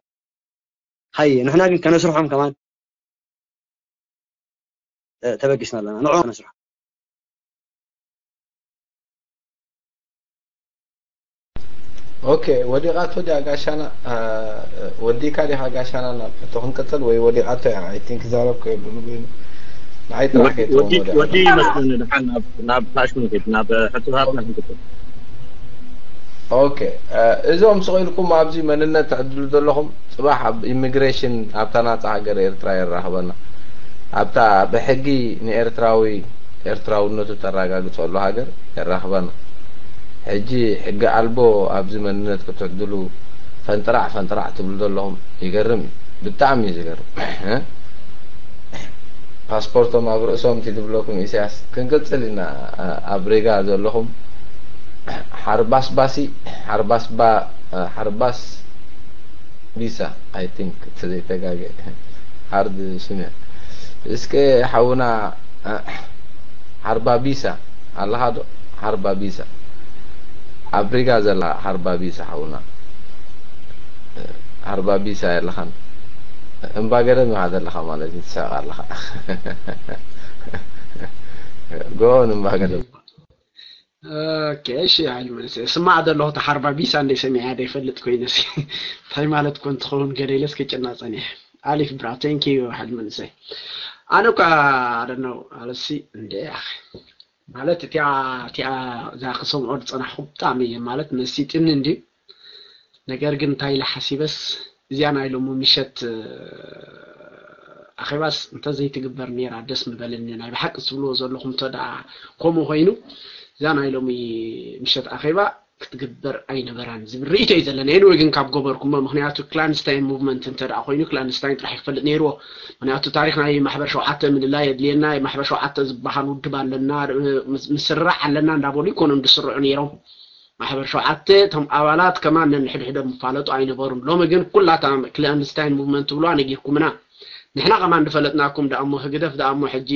ሃየ ንሕና ግን ከነስርሖም ከማን ተበጊስና ኣለና ንዕኦም ከነስርሖም ኦኬ ወዲቓቶ ድያ ጋሻና ወዲካ ዲኻ ጋሻና ናብ ሕቶ ክንቅፅል ወይ ወዲቓቶ እያ ኣይ ቲንክ ዛረብኩ የብሉን ግን ንዓይ ጥራሕ ከይትኸውን ወዲያ ወዲ ይመስለኒ ድሓን ናብ ናብ ፋሽን ከይድ ናብ ሕቶታትና ክንቅፅል ኦኬ እዞም ስቕ ኢልኩም ኣብዚ መንነት ትዕድሉ ዘለኹም ፅባሕ ኣብ ኢሚግሬሽን ኣብታ ናፃ ሃገር ኤርትራ የራኽበና ኣብታ ብሕጊ ንኤርትራዊ ኤርትራውነቱ ተረጋግፀሉ ሃገር የራኽበና ሕጂ ሕጊ ኣልቦ ኣብዚ መንነት ክትዕድሉ ፈንጥራዕ ፈንጥራዕ ትብሉ ዘለኹም ይገርም እዩ ብጣዕሚ እዩ ዝገርም ፓስፖርቶም ኣብ ርእሶም እቲ ዝብለኩም ኢሳያስ ክንቅፅል ኢና ኣብ ሬጋ ዘለኹም ሓርባስ ባሲ ሓርባስ ባ ሓርባስ ቢሳ I think ተዘይተጋገ hard ሽም እያ እስከ ሓውና ሓርባቢሳ ኣለኻ ዶ ሓርባቢሳ ኣብ ሪጋ ዘላ ሓርባቢሳ ሓውና ሓርባቢሳ የለኻን እምባገደም ኢኻ ዘለኻ ማለት እዩ ትስሕቕ ኣለኻ ጎን እምባገደም ኦኬ እሺ ሓይሊ መንእሰይ ስማዕ ዘለኹ ተሓርባ ቢሳ እንደ ሰሚዐ ደ ይፈልጥ ኮይነ ሲ እንታይ ማለት ኮን ትኸውን ገለ ኢለስ ክጭና ጸኒሐ ኣሊፍ ብራ thank you ሓይሊ መንእሰይ ኣነ እኳ ኣደነው ኣለሲ እንደ ኣኺ ማለት እቲያ እቲያ እዛ ክሰምዖ ዝጸናሕኩ ብጣዕሚ ማለት መሲጥኒ እንዲ ነገር ግን እንታይ ኢለ ሓሲበስ እዚኣ ናይ ሎሚ ምሸት ኣኼባስ እንተዘይትግበር ነይራ ደስ ምበለኒ ናይ ብሓቂ ትብልዎ ዘለኹም እንተ ደኣ ከምኡ ኮይኑ እዛ ናይ ሎሚ ምሸት ኣኼባ ክትግበር ኣይነበራን ዝብል ርእቶ እዩ ዘለኒ ኤንወይ ግን ካብ ገበርኩሞ ምክንያቱ ክላንስታይን ሙቭመንት እንተ ደኣ ኮይኑ ክላንስታይን ጥራሕ ይፈልጥ ነይርዎ ምክንያቱ ታሪክ ናይ ማሕበር ሸውዓተ ምልላይ የድልየና ማሕበር ሸውዓተ ዝበሃል ውድብ ኣለና ምስርራሕ ኣለና እንዳበሉ ይኮኖም ዝስርዑ ነይሮም ማሕበር ሸውዓተ እቶም ኣባላት ከማን ነንሕድሕዶም ይፋለጡ ኣይነበሩን። ሎሚ ግን ኩላታ ክላንድስታይን ሙቭመንት ትብልዋ ነጊርኩምና። ንሕና ከማን ዝፈለጥናኩም ደኣሞ ህግደፍ ደኣሞ ሕጂ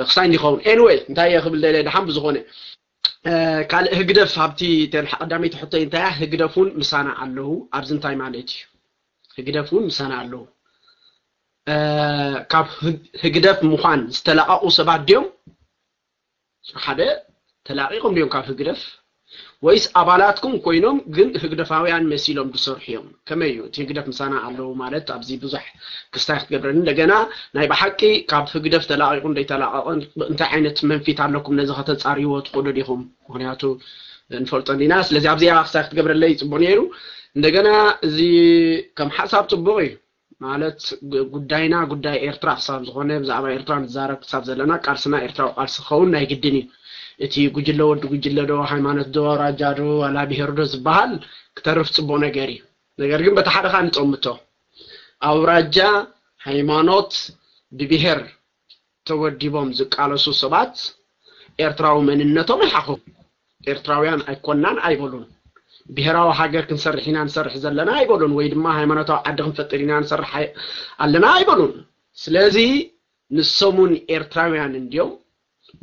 ክሳይ እንዲኸውን። ኤንወይ እንታይ እየ ክብል ደልየ ደሓን ብዝኾነ ካልእ ህግደፍ ኣብቲ ተንሓ ቀዳመይቲ ሕቶይ እንታይ እያ ህግደፍ እውን ምሳና ኣለዉ ኣብዚ እንታይ ማለት እዩ ህግደፍ እውን ምሳና ኣለዉ ካብ ህግደፍ ምዃን ዝተለቐቑ ሰባት ድዮም ሓደ ተላቒቖም ድዮም ካብ ህግደፍ ወይስ ኣባላትኩም ኮይኖም ግን ህግደፋውያን መሲሎም ዝሰርሑ እዮም? ከመይ እዩ እቲ ህግደፍ ምሳና ኣለዉ ማለት ኣብዚ ብዙሕ ክስታይ ክትገብረኒ እንደገና ናይ ብሓቂ ካብ ህግደፍ ተላቒቑ እንደይተላቐቐ እንታይ ዓይነት መንፊት ኣለኩም ነዚ ከተፃርይዎ ትኽእሉ ዲኹም? ምክንያቱ ንፈልጦ እንዲና ስለዚ ኣብዚኣ ክስታይ ክትገብረለይ ፅቡቅ ነይሩ እንደገና እዚ ከም ሓሳብ ፅቡቅ እዩ ማለት ጉዳይና ጉዳይ ኤርትራ ክሳብ ዝኾነ ብዛዕባ ኤርትራ ንዛረብ ክሳብ ዘለና ቃልስና ኤርትራዊ ቃልሲ ክኸውን ናይ ግድን እዩ። እቲ ጉጅለ ወዲ ጉጅለ ዶ ሃይማኖት ዶ ኣውራጃ ዶ ዋላ ብሄር ዶ ዝበሃል ክተርፍ ጽቡቕ ነገር እዩ። ነገር ግን በቲ ሓደ ኸኣ ንጸምቶ። ኣውራጃ፣ ሃይማኖት፣ ብብሄር ተወዲቦም ዝቃለሱ ሰባት ኤርትራዊ መንነቶም ኣይሓኹ። ኤርትራውያን ኣይኮናን ኣይበሉን። ብሄራዊ ሃገር ክንሰርሕ ኢና ንሰርሕ ዘለና ኣይበሉን ወይ ድማ ሃይማኖታዊ ዓዲ ክንፈጥር ኢና ንሰርሕ ኣለና ኣይበሉን። ስለዚ ንሶም እውን ኤርትራውያን እንድዮም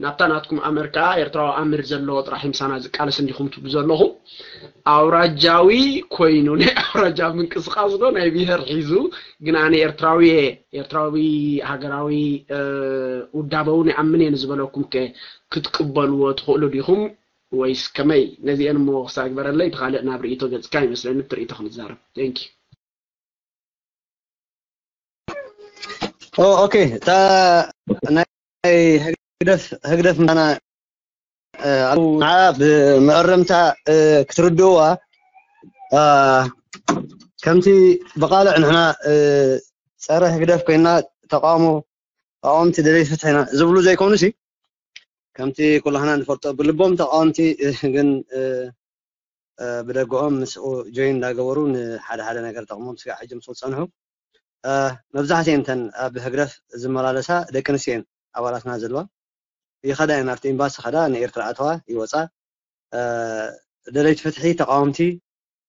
ናብታ ናትኩም ኣመር ከዓ ኤርትራዊ ኣምር ዘለዎ ጥራሕ ምሳና ዝቃለስ እንዲኹም ትብሉ ዘለኹም። ኣውራጃዊ ኮይኑ ናይ ኣውራጃ ምንቅስቃስ ዶ ናይ ብሄር ሒዙ? ግን ኣነ ኤርትራዊ እየ፣ ኤርትራዊ ሃገራዊ ውዳበ እውን ይኣምን እየ ንዝበለኩም ከ ክትቅበልዎ ትኽእሉ ዲኹም ወይስ ከመይ? ነዚአን እሞ ክሳብ ግበረለይ፣ እቲ ካልእ ናብ ርእይቶ ገጽካ ይመስለኒ፣ እቲ ርእይቶ ክንዛረብ። Thank you። ኦኬ፣ እታ ናይ ህግደፍ ህግደፍ ምሳና ኣብኡ ንዓ ብመእረምታ ክትርድእዋ፣ ከምቲ ብቃልዕ ንሕና ጸረ ህግደፍ ኮይና ተቃውሞ ተቃወምቲ ደለይቲ ፍትሒ ኢና ዝብሉ ዘይኮኑ ሲ፣ ከምቲ ኩላህና ንፈልጦ ብልቦም ተቃወምቲ ግን ብደገኦም ምስኡ ጆይን እንዳገበሩ ንሓደ ሓደ ነገር ጠቕሞም ስጋዕ ሕጂ ምስኡ ዝጸንሑ። መብዛሕትኤን እተን ኣብ ህግደፍ ዝመላለሳ ደቂ ኣንስትዮ እየን ኣባላትና ዘለዋ። ይኸዳ እየን፣ ኣብቲ ኤምባሲ ኸዳ ንኤርትራ ኣተዋ ይወፃ። ደለይቲ ፍትሒ ተቃወምቲ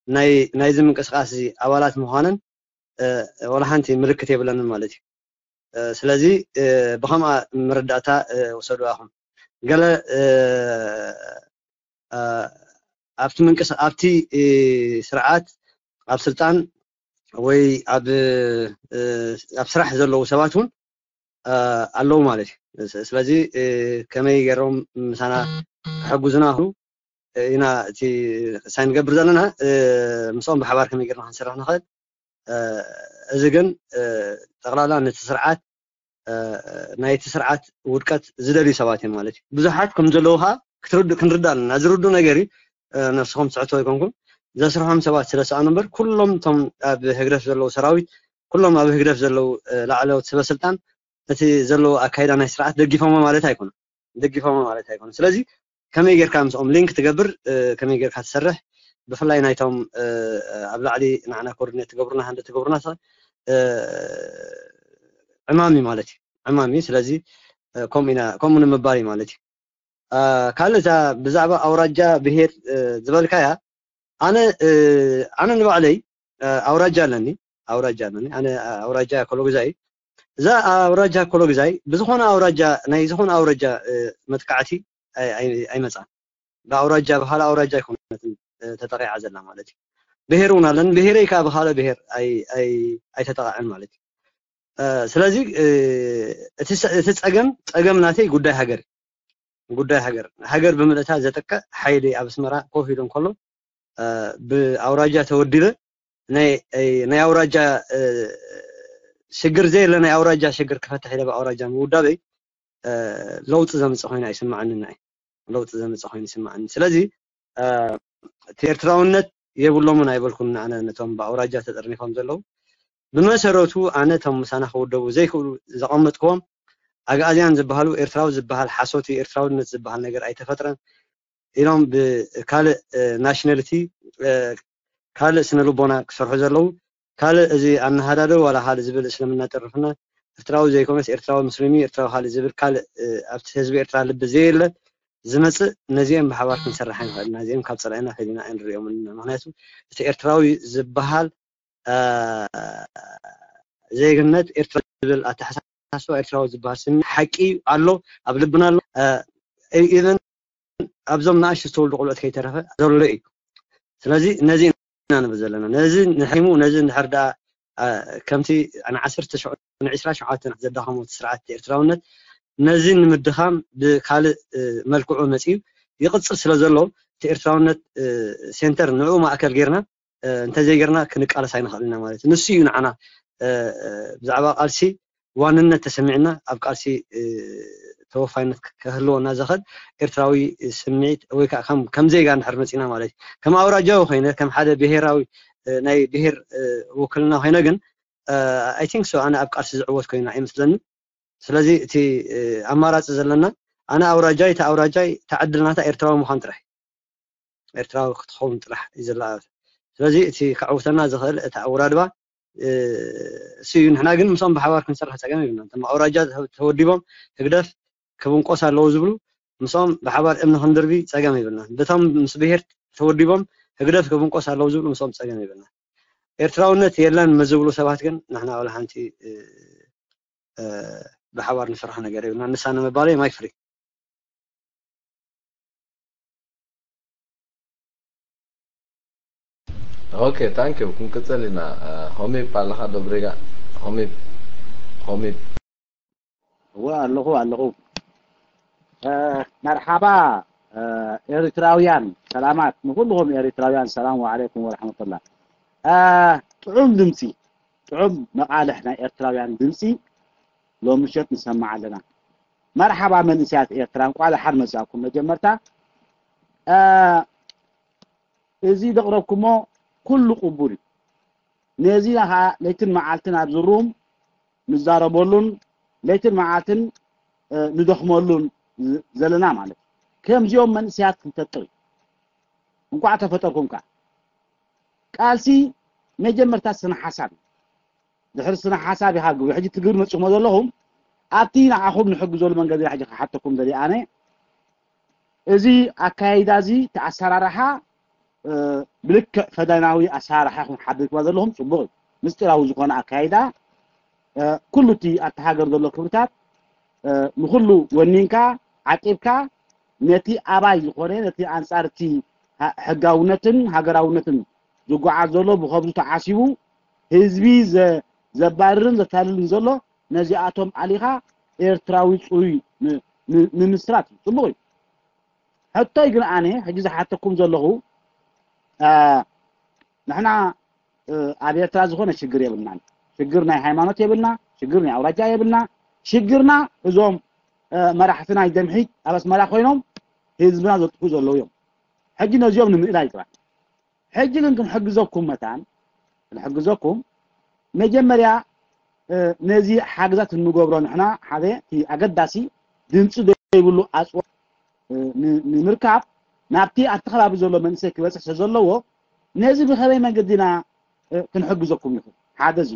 ናይ ናይዚ ምንቅስቃስ እዚ ኣባላት ምዃነን ወላ ሓንቲ ምልክት የብለንን ማለት እዩ። ስለዚ ብኸምኣ መረዳእታ ውሰዱ ኣኹም። ገለ ኣብቲ ምንቅስ ኣብቲ ስርዓት ኣብ ስልጣን ወይ ኣብ ኣብ ስራሕ ዘለዉ ሰባት እውን ኣለዉ ማለት እዩ። ስለዚ ከመይ ገይሮም ምሳና ክሕግዙና ኢና እቲ ሳይን ንገብር ዘለና፣ ምስኦም ብሓባር ከመይ ገይርና ክንሰርሕ ንኽእል። እዚ ግን ጠቕላላ ነቲ ስርዓት ናይቲ ስርዓት ውድቀት ዝደልዩ ሰባት እዮም ማለት እዩ። ብዙሓት ከም ዘለዉ ከዓ ክትርድእ ክንርዳእ ኣለና። ዝርዱ ነገር እዩ። ነብስኹም ትሕቶ ኣይኮንኩም። ዘስርሖም ሰባት ስለ ሰኣኑ እምበር ኩሎም እቶም ኣብ ህግደፍ ዘለዉ ሰራዊት፣ ኩሎም ኣብ ህግደፍ ዘለዉ ላዕለዎት ሰበ ስልጣን እቲ ዘለዉ ኣካይዳ ናይ ስርዓት ደጊፎሞ ማለት ኣይኮነ ደጊፎሞ ማለት ኣይኮነ። ስለዚ ከመይ ጌርካ ምስኦም ሊንክ ትገብር፣ ከመይ ጌርካ ትሰርሕ፣ ብፍላይ ናይቶም ኣብ ላዕሊ ንዓና ኮኦርዲኔት ትገብሩና፣ ሃንደ ትገብሩና ዕማም እዩ ማለት እዩ። ዕማም እዩ። ስለዚ ከምኡ ኢና፣ ከምኡ ንምባል እዩ ማለት እዩ። ካልእ እዛ ብዛዕባ ኣውራጃ ብሄር ዝበልካያ፣ ኣነ ኣነ ንባዕለይ ኣውራጃ ኣለኒ፣ ኣውራጃ ኣለኒ። ኣነ ኣውራጃ ኮሎግዛይ፣ እዛ ኣውራጃ ኮሎግዛይ ብዝኾነ ኣውራጃ፣ ናይ ዝኾነ ኣውራጃ መጥቃዕቲ ኣይመፃን። ብኣውራጃ ብካልእ ኣውራጃ ኣይኮነትን ተጠቂዓ ዘላ ማለት እዩ። ብሄር እውን ኣለኒ፣ ብሄረይ ከዓ ብካልእ ብሄር ኣይተጠቃዕን ማለት እዩ። ስለዚ እቲ ፀገም፣ ፀገም ናተይ ጉዳይ ሃገር እዩ። ጉዳይ ሃገር፣ ሃገር ብምልእታ ዘጥቅዕ ሓይሊ ኣብ ኣስመራ ኮፍ ኢሉ እንከሎ ብኣውራጃ ተወዲበ ናይ ኣውራጃ ሽግር ዘየለ ናይ ኣውራጃ ሽግር ክፈትሕ ኢለ ብኣውራጃ ምውዳበይ ለውጢ ዘምፅእ ኮይኑ ኣይስማዓንን። ናይ ለውጢ ዘምፅእ ኮይኑ ይስማዓኒ። ስለዚ እቲ ኤርትራውነት የብሎምን ኣይበልኩን። ኣነ ነቶም ብኣውራጃ ተጠርኒፎም ዘለዉ ብመሰረቱ ኣነ እቶም ምሳና ክውደቡ ዘይክእሉ ዘቐመጥክዎም ኣግኣዝያን ዝበሃሉ ኤርትራዊ ዝበሃል ሓሶት እዩ፣ ኤርትራውነት ዝበሃል ነገር ኣይተፈጥረን ኢሎም ብካልእ ናሽናሊቲ ካልእ ስነ ልቦና ክሰርሑ ዘለዉ ካልእ እዚ ኣነሃዳዶ ዋላ ካልእ ዝብል እስልምና ጠርፍና ኤርትራዊ ዘይኮነስ ኤርትራዊ ሙስሊም እዩ፣ ኤርትራዊ ካልእ ዝብል ካልእ ኣብቲ ህዝቢ ኤርትራ ልቢ ዘየለ ዝመፅእ ነዚኦም ብሓባር ክንሰርሕ ኣይንኽእልና። እዚኦም ካብ ፀላኢና ፈሊና ኣይንሪኦም። ምክንያቱ እቲ ኤርትራዊ ዝበሃል ዜግነት ኤርትራ ዝብል ኣተሓሳስባ ኤርትራዊ ዝበሃል ስኒ ሓቂ ኣሎ፣ ኣብ ልብና ኣሎ። ኢቨን ኣብዞም ንኣሽቱ ዝተወልዱ ቆልዑት ከይተረፈ ዘሎ እዩ። ስለዚ ነዚ ኢና ንብል ዘለና። ነዚ ንሕሙ ነዚ እንድሕር ደኣ ከምቲ ንዓሰርተ ንዕስራ ሸውዓተ ዘዳኸሞ እቲ ስርዓት ኤርትራውነት ነዚ ንምድኻም ብካልእ መልክዑ መፂኡ ይቕፅል ስለ ዘሎ እቲ ኤርትራውነት ሴንተር ንዕኡ ማእከል ጌርና እንተዘይጌርና ክንቃለስ ኣይንኽእልና ማለት እዩ። ንሱ እዩ ንዓና ብዛዕባ ቃልሲ ዋንነት ተሰሚዕና ኣብ ቃልሲ ተወፋይነት ከህልወና ዘኽእል ኤርትራዊ ስምዒት ወይ ከዓ ከም ዜጋ እንድሕር መፂና ማለት እዩ። ከም ኣውራጃዊ ኮይነ ከም ሓደ ብሄራዊ ናይ ብሄር ውክልና ኮይነ ግን I think so ኣነ ኣብ ቃልሲ ዝዕወት ኮይኑ ኣይመስለኒ። ስለዚ እቲ ኣማራፂ ዘለና ኣነ ኣውራጃይ፣ እታ ኣውራጃይ፣ እታ ዕድል ናታ ኤርትራዊ ምዃን ጥራሕ ኤርትራዊ ክትኸውን ጥራሕ እዩ ዘላ። ስለዚ እቲ ከዕውተና ዝኽእል እቲ ኣወዳድባ እሱ እዩ። ንሕና ግን ምስኦም ብሓባር ክንሰርሕ ፀገም ይብልና። እቶም ኣውራጃ ተወዲቦም ህግደፍ ክብንቆስ ኣለዎ ዝብሉ ምስኦም ብሓባር እምኒ ክንድርቢ ፀገም ይብልና። በቶም ምስ ብሄር ተወዲቦም ህግደፍ ክብንቆስ ኣለዎ ዝብሉ ምስኦም ፀገም ይብልና። ኤርትራውነት የለን ምስ ዝብሉ ሰባት ግን ንሕና ወላ ሓንቲ ብሓባር ንሰርሖ ነገር የብልና። ንሳ ንምባለይ ማይክ ፍሪ። ኦኬ፣ ታንክ ዩ። ክንቅጽል ኢና። ሆሚፕ ኣለኻ ዶ ብሪጋ? ሆሚፕ፣ ሆሚፕ። እወ ኣለኹ፣ ኣለኹ። መርሓባ ኤሪትራውያን፣ ሰላማት ንኹልኹም ኤሪትራውያን። ሰላም ወዓለይኩም ወረሕመቱላ። ጥዑም ድምፂ፣ ጥዑም መቓልሕ ናይ ኤርትራውያን ድምፂ ሎምሸት ንሰማዕ ኣለና። መርሓባ መንእሰያት ኤርትራ፣ እንቋዕ ደሓን መጻእኩም። መጀመርታ እዚ ዘቕረብኩሞ ኩሉ ቅቡል እዩ። ነዚ ኸዓ ለይትን መዓልትን ኣብዚ ሩም ንዛረበሉን ለይትን መዓልትን ንደኽመሉን ዘለና ማለት እዩ። ከምዚኦም መንእሰያት ክንፈጥር እዩ። እንቋዕ ተፈጠርኩም ከዓ። ቃልሲ መጀመርታ ስነ ሓሳብ እዩ። ድሕሪ ስነ ሓሳብ ኢኻ ግብሪ። ሕጂ ትግብሪ መጺኹሞ ዘለኹም ኣብቲ ንዓኹም ንሕግዘሉ መንገዲ ሕጂ ክሓተኩም ደልየ ኣነ። እዚ ኣካይዳ እዚ እቲ ኣሰራርሓ ብልክዕ ፈደናዊ ኣሰራርሓ ኢኹም ሓቢርኩማ ዘለኹም ጽቡቕ እዩ። ምስጢራዊ ዝኾነ ኣካይዳ ኩሉ እቲ ኣብቲ ሃገር ዘሎ ክብርታት ንኹሉ ወኒንካ ዓቂብካ ነቲ ኣባይ ዝኾነ ነቲ ኣንጻር እቲ ሕጋውነትን ሃገራውነትን ዝጓዓዝ ዘሎ ብኸብዱ ተዓሲቡ ህዝቢ ዘባርርን ዘታልልን ዘሎ ነዚኣቶም ኣሊኻ ኤርትራዊ ጽሩይ ምምስራት እዩ። ጽቡቕ እዩ። ሕቶይ ግን ኣነ ሕጂ ዝሓተኩም ዘለኹ ንሕና ኣብ ኤርትራ ዝኾነ ሽግር የብልናን። ሽግር ናይ ሃይማኖት የብልና፣ ሽግር ናይ ኣውራጃ የብልና። ሽግርና እዞም መራሕቲ ናይ ደምሒት ኣብ ኣስመራ ኮይኖም ህዝብና ዘጥፉ ዘለዉ እዮም። ሕጂ ነዚኦም ንምእላይ ጥራሕ። ሕጂ ግን ክንሕግዘኩም መታን ክንሕግዘኩም መጀመርያ ነዚ ሓግዛት እንገብሮ ንሕና ሓደ እቲ ኣገዳሲ ድምፂ ዘይብሉ ኣፅዋር ንምርካብ ናብቲ ኣብቲ ከባቢ ዘሎ መንእሰይ ክበፅሕ ስለዘለዎ ነዚ ብኸመይ መንገዲ ኢና ክንሕግዘኩም ይኹን ሓደ እዚ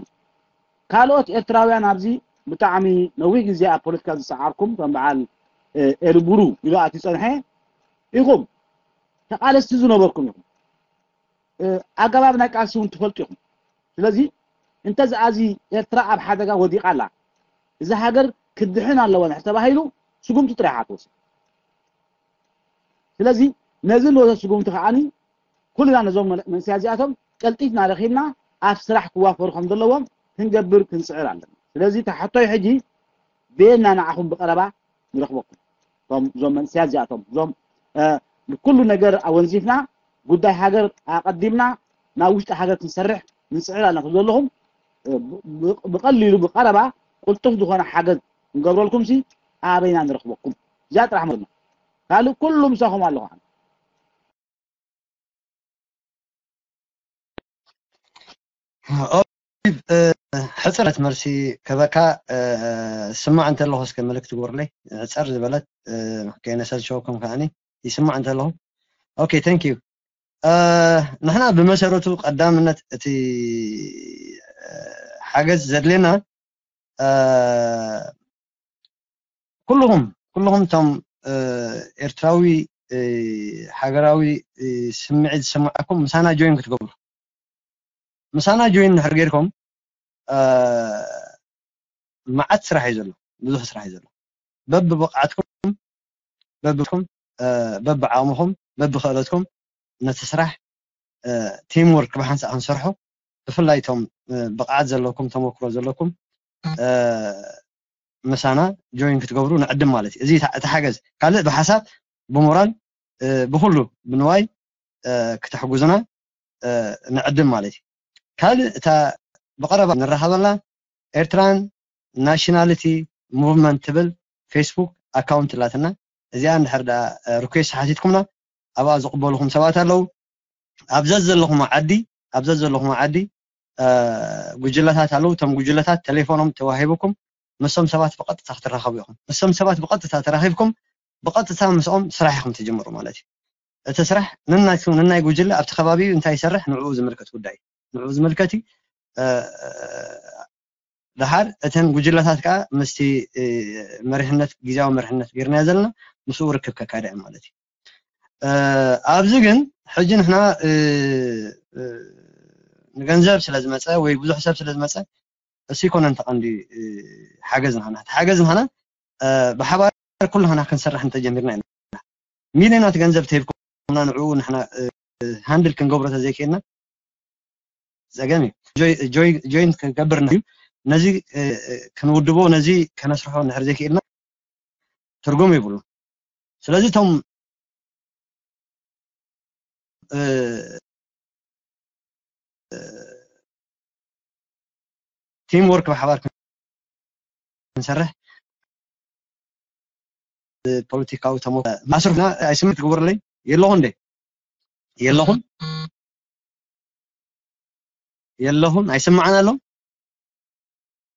ካልኦት ኤርትራውያን ኣብዚ ብጣዕሚ ነዊሕ ግዜ ኣብ ፖለቲካ ዝሰዓርኩም ከም በዓል ኤልቡሩ ኢሉ ኣትዩ ጸንሐ ኢኹም ተቓለስቲ ዝነበርኩም ኢኹም ኣገባብ ናይ ቃልሲ እውን ትፈልጡ ኢኹም ስለዚ እንተዚ ኣዚ ኤርትራ ኣብ ሓደጋ ወዲቓ ኣላ እዛ ሃገር ክድሕን ኣለዋ ንሕር ተባሂሉ ስጉምቲ ጥራይ ሓትወስድ ስለዚ ነዚ ንወሰድ ስጉምቲ ከዓኒ ኩልና ነዞም መንስያ እዚኣቶም ቀልጢፍና ረኺብና ኣብ ስራሕ ክዋፈሩ ከም ዘለዎም ክንገብር ክንፅዕር ኣለና ስለዚ ተሓቶይ ሕጂ ቤና ንዓኹም ብቀረባ ንረኽበኩም እቶም እዞም መንስያ እዚኣቶም እዞም ንኩሉ ነገር ኣወንዚፍና ጉዳይ ሃገር ኣቐዲምና ናብ ውሽጢ ሃገር ክንሰርሕ ንፅዕር ኣለና ዘለኹም ብቐሊሉ ብቀረባ ቁልጡፍ ዝኾነ ሓገዝ ክንገብረልኩም ሲ ኣበይና ንረኽበኩም እዚኣ ጥራሕ ማለት ካልእ ኩሉ ምሳኹም ኣለኹ ሕፅረት መልሲ ከበካ ስማዕ እንተለኹ እስከ መልእክቲ ግበሩለይ ሕፀር ዝበለት ከይነሰልሸወኩም ከዓኒ ይስማዕ እንተለኹ ኦኬ thank you ንሕና ብመሰረቱ ቀዳምነት እቲ ሓገዝ ዘድልየና ኩልኹም ኩልኹም እቶም ኤርትራዊ ሃገራዊ ስምዒት ዝስምዓኩም ምሳና join ክትገብሩ ምሳና join እንድሕር ጌርኩም መዓት ስራሕ እዩ ዘሎ ብዙሕ ስራሕ እዩ ዘሎ በብብቕዓትኩም በብኩም በብዓቕምኹም በብክእለትኩም ነቲ ስራሕ team work ብሓንሳእ ክንሰርሖ ብፍላይ እቶም ብቕዓት ዘለኩም ተመክሮ ዘለኩም ምሳና join ክትገብሩ ንዕድም ማለት እዩ እዚ እቲ ሓገዝ ካልእ ብሓሳብ ብሞራል ብኩሉ ብንዋይ ክተሕጉዙና ንዕድም ማለት እዩ ካልእ እታ ብቐረባ ንራኸበላ ኤርትራን ናሽናሊቲ ሙቭመንት ትብል ፌስቡክ ኣካውንት ላትና እዚኣ እንድሕር ዳ ሪኩዌስት ሓቲትኩምና ኣብኣ ዝቕበልኹም ሰባት ኣለዉ ኣብ ዘዘለኹም ዓዲ ኣብ ዘዘለኹም ዓዲ ጉጅለታት ኣለዉ እቶም ጉጅለታት ቴሌፎኖም ተዋሂቡኩም ምስም ሰባት ብቐጥታ ክትራኸቡ ኢኹም ምስም ሰባት ብቐጥታ ተራኺብኩም ብቐጥታ ምስኦም ስራሕ ኢኹም ትጅምሩ ማለት እዩ እቲ ስራሕ ነናይ ጉጅለ ኣብቲ ከባቢኡ እንታይ ይሰርሕ ንዕኡ ዝምልከት ጉዳይ ንዕኡ ዝምልከት እዩ ደሓር እተን ጉጅለታት ከዓ ምስቲ መሪሕነት ግዜያዊ መሪሕነት ገይርናዮ ዘለና ምስኡ ርክብ ከካይዳ እዮም ማለት እዩ ኣብዚ ግን ሕጂ ንሕና ንገንዘብ ስለ ዝመፀ ወይ ብዙሕ ሰብ ስለ ዝመፀ እሱ ይኮነን ተቐንዲ ሓገዝ ንሃና ሓገዝ ንሃና ብሓባር ኩሉ ሃና ክንሰርሕ እንተጀሚርና ኢና ሚልዮናት ገንዘብ ተሂብኩምና ንዕኡ ንሕና ሃንድል ክንገብሮ ተዘይክእልና ጸገም እዩ። ጆይ- ጆይ- ጆይን ክንገብር እዩ። ነዚ እ፣ እ፣ ክንውድቦ፣ ነዚ ከነስርሖ እንድሕር ዘይክኢልና ትርጉም ይብሉ። ስለዚ እቶም እ፣ እ፣ ቲም ወርክ ብሓባር ክንሰርሕ ፖለቲካዊ ተሞ ማስርና ኣይስምዕ ትግበረለይ የለኹ እንዴ? የለኹም? የለኹም? ኣይስማዕን ኣሎ?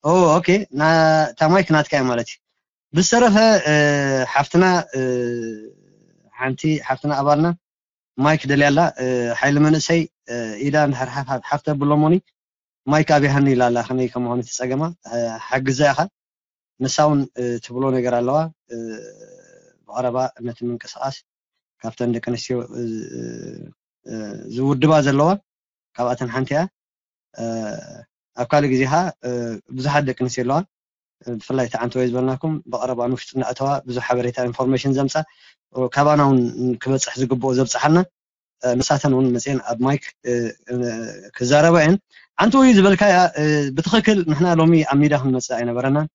ኦ፣ ኦኬ። ና- እታ ማይክ ናትካ እያ ማለት እዩ። ብዝተረፈ እ፣ ሓፍትና እ፣ ሓንቲ ሓፍትና ኣባልና ማይክ ደልያ ኣላ። እ፣ ሓይሊ መንእሰይ እ፣ ኢዳ እንድሕር ሓፍ- ሓፍ- ሓፍ ተብሎ እሞኒ ማይክ ኣብያሃኒ ኢላ ኣላ። ከመይ ከም ምዃኑ እቲ ጸገማ እ፣ ሓግዛ ኢኻ። ንሳ እውን እ፣ ትብሎ ነገር ኣለዋ። እ፣ ብቐረባ ነቲ ምንቅስቓስ ካብተን ደቂ ኣንስትዮ እ፣ እ፣ ዝውድባ ዘለዋ ካብኣተን ሓንቲ እያ። እ፣ ኣብ ካልእ ግዜ ኸዓ እ፣ ብዙሓት ደቂ ኣንስትዮ ኣለዋ። ብፍላይ እቲ ዓንተወይ ዝበልናኩም ብቐረባ ንውሽጢ እናእተዋ ብዙሕ ሓበሬታ ኢንፎርሜሽን ዘምፃ ካባና እውን ክበፅሕ ዝግብኦ ዘብፅሓልና እ፣ ንሳተን እውን መፅኤን ኣብ ማይክ እ፣ እ፣ ክዛረባ እየን። ዓንተወይ ዝበልካያ እ፣ ብትኽክል ንሕና ሎሚ ኣብ ሚድያ ክንመፅእ ኣይነበረናን።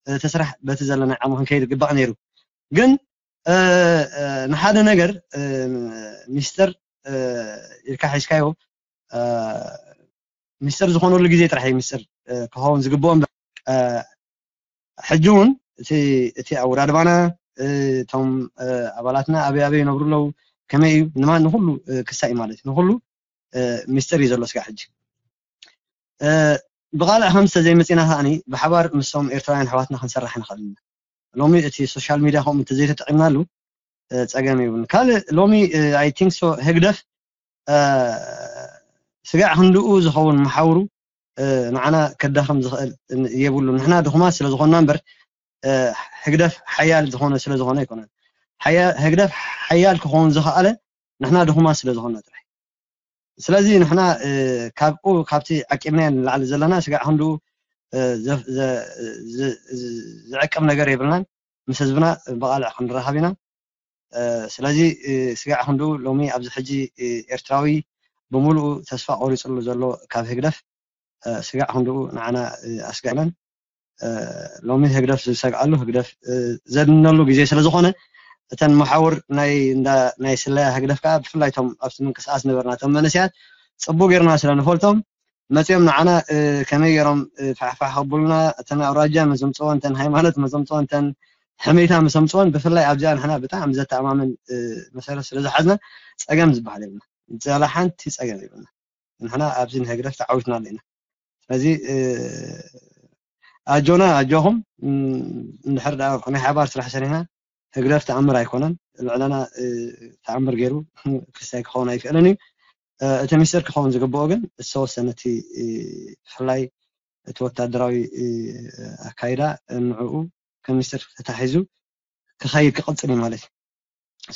እ፣ እቲ ስራሕ በቲ ዘለናይ ዓቕሚ ክንከይድ ይግባእ ነይሩ። ግን እ፣ እ፣ ንሓደ ነገር እ፣ ሚስጥር እ፣ ኢልካ ሒዝካዮ እ፣ ሚስጥር ዝኾነሉ ግዜ ጥራሕ እዩ ሚስጥር እ፣ ክኸውን ዝግብኦ እምበር እ፣ ሕጂ እውን እቲ እቲ ኣወዳድባና እ፣ እቶም እ፣ ኣባላትና ኣበይ ኣበይ ይነብሩ ኣለዉ፣ ከመይ እዩ ንማን ንኹሉ እ፣ ክሳይ ማለት እዩ። ንኹሉ እ፣ ሚስጥር እዩ ዘሎ ስጋዕ ሕጂ እ፣ ብቓልዕ ከም ዝተዘይመፂና ከዓኒ ብሓባር ምስቶም ኤርትራውያን ኣሕዋትና ክንሰርሕ ንኽእል ኢና። ሎሚ እቲ ሶሻል ሚድያ ከምኡ እንተዘይተጠቒምናሉ እ፣ ጸገም ይብሉን። ካልእ ሎሚ I think so ህግደፍ እ፣ ስጋዕ ክንድኡ ዝኸውን መሓውሩ እ፣ ንዓና ከዳኽም ዝኽእል የብሉን። ንሕና ድኹማት ስለ ዝኾንና እምበር እ፣ ህግደፍ ሓያል ዝኾነ ስለ ዝኾነ ኣይኮነን። ሓያ- ህግደፍ ሓያል ክኸውን ዝኸኣለ ንሕና ድኹማት ስለ ዝኾንና ጥራሕ። ስለዚ ንሕና እ፣ ካብኡ ካብቲ ዓቂብናዮ ንላዕሊ ዘለና ስጋዕ ክንድኡ እ፣ ዘ- ዘ- ዝ- ዝ- ዝዕቅብ ነገር የብልናን። ምስ ህዝብና ብቓልዕ ክንራኸብ ኢና። እ፣ ስለዚ እ፣ ስጋዕ ክንድኡ ሎሚ ኣብዚ ሕጂ እ፣ ኤርትራዊ ብምሉኡ ተስፋ ቆሪፅሉ ዘሎ ካብ ህግደፍ እ፣ ስጋዕ ክንድኡ ንዓና እ፣ ኣስጋእናን እ፣ ሎሚ ህግደፍ ዝሰግኣሉ ህግደፍ እ፣ ዘድነሉ ግዜ ስለ ዝኾነ እተን መሓውር ናይ እንዳ ናይ ስለያ ህግደፍ ከዓ ብፍላይ እቶም ኣብቲ ምንቅስቃስ ነበርና እቶም መንእሰያት ፅቡቅ ጌርና ስለ ንፈልጦም መፂኦም ንዓና እ፣ ከመይ ገይሮም እ፣ ፋሕፋሕ ከብሉና እተን ኣውራጃ መሰምፅኦ እንተን ሃይማኖት መሰምፅኦ እንተን ሕሜታ መሰምፅኦን ብፍላይ ኣብዚኣ ንሕና ብጣዕሚ ዘተኣማምን እ፣ መሰረት ስለ ዝሓዝና ፀገም ዝበሃል የብልና። ዘላ ሓንቲ ፀገም የብልና። ንሕና ኣብዚ ንህግደፍ ተዓዊትና ኣለና። ስለዚ እ፣ ኣጆና ኣጆኹም እ፣ እንድሕር ደኣ ናይ ሓባር ስራሕ ሰሪሕና ህግደፍ ተኣምር ኣይኮነን። ልዕለና እ፣ ተኣምር ገይሩ ክስታይ ክኸውን ኣይክእልን እዩ። እ፣ እቲ ሚስጥር ክኸውን ዝግብኦ ግን ዝተወሰነ እቲ እ፣ ብፍላይ እቲ ወታደራዊ እ፣ ኣካይዳ ንዕኡ ከም ሚስጥር ተታሒዙ ክኸይድ ክቕፅል እዩ ማለት እዩ።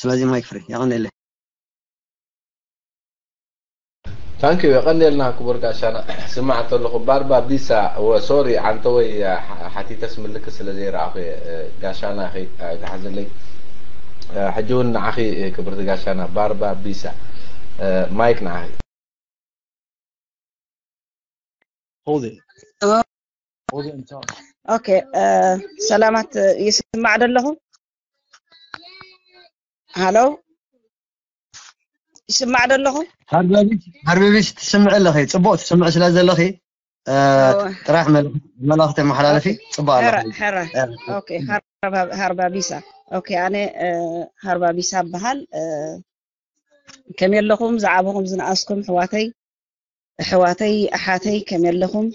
ስለዚ ማይክ ፍሪ የቐንየለይ። ታንኪዩ የቐንየልና ክቡር ጋሻና። ስማዕ ተለኹ ባርባ ቢሳ ወ- ሶሪ ዓንተወይ ሓ- ሓቲተስ ምልክት ስለ ዘይረኣኹ እየ። ጋሻና ከይትሓዝለይ። ሕጂ እውን ንዓኺ ክብርቲ ጋሻና ባርባ ቢሳ ማይክ ንዓኺ። Hold it. Hold it and talk. ኦኬ እ፣ ሰላማት ይስማዕ ደለኹ? ሃሎ ይስማዕ ደለኹ? ሃርበቢስ ሃርበቢስ ትስምዒ ኣለኺ፣ ፅቡቅ ትስምዒ ስለ ዘለኺ እ፣ እወ። ጥራሕ መል- መልእኽቲ መሓላለፊ ኦኬ ፅቡቅ ሀራ ኣለኺ። ሀራ እ፣ ኦኬ ሀራ- ሀርባ ቢሳ ኦኬ ኣነ እ፣ ሀርባ ቢሳ በሃል እ፣ ከመይ ኣለኹም ዝዓበኹም ዝነኣስኩም ኣሕዋተይ ኣሕዋተይ ኣሓተይ ከመይ ኣለኹም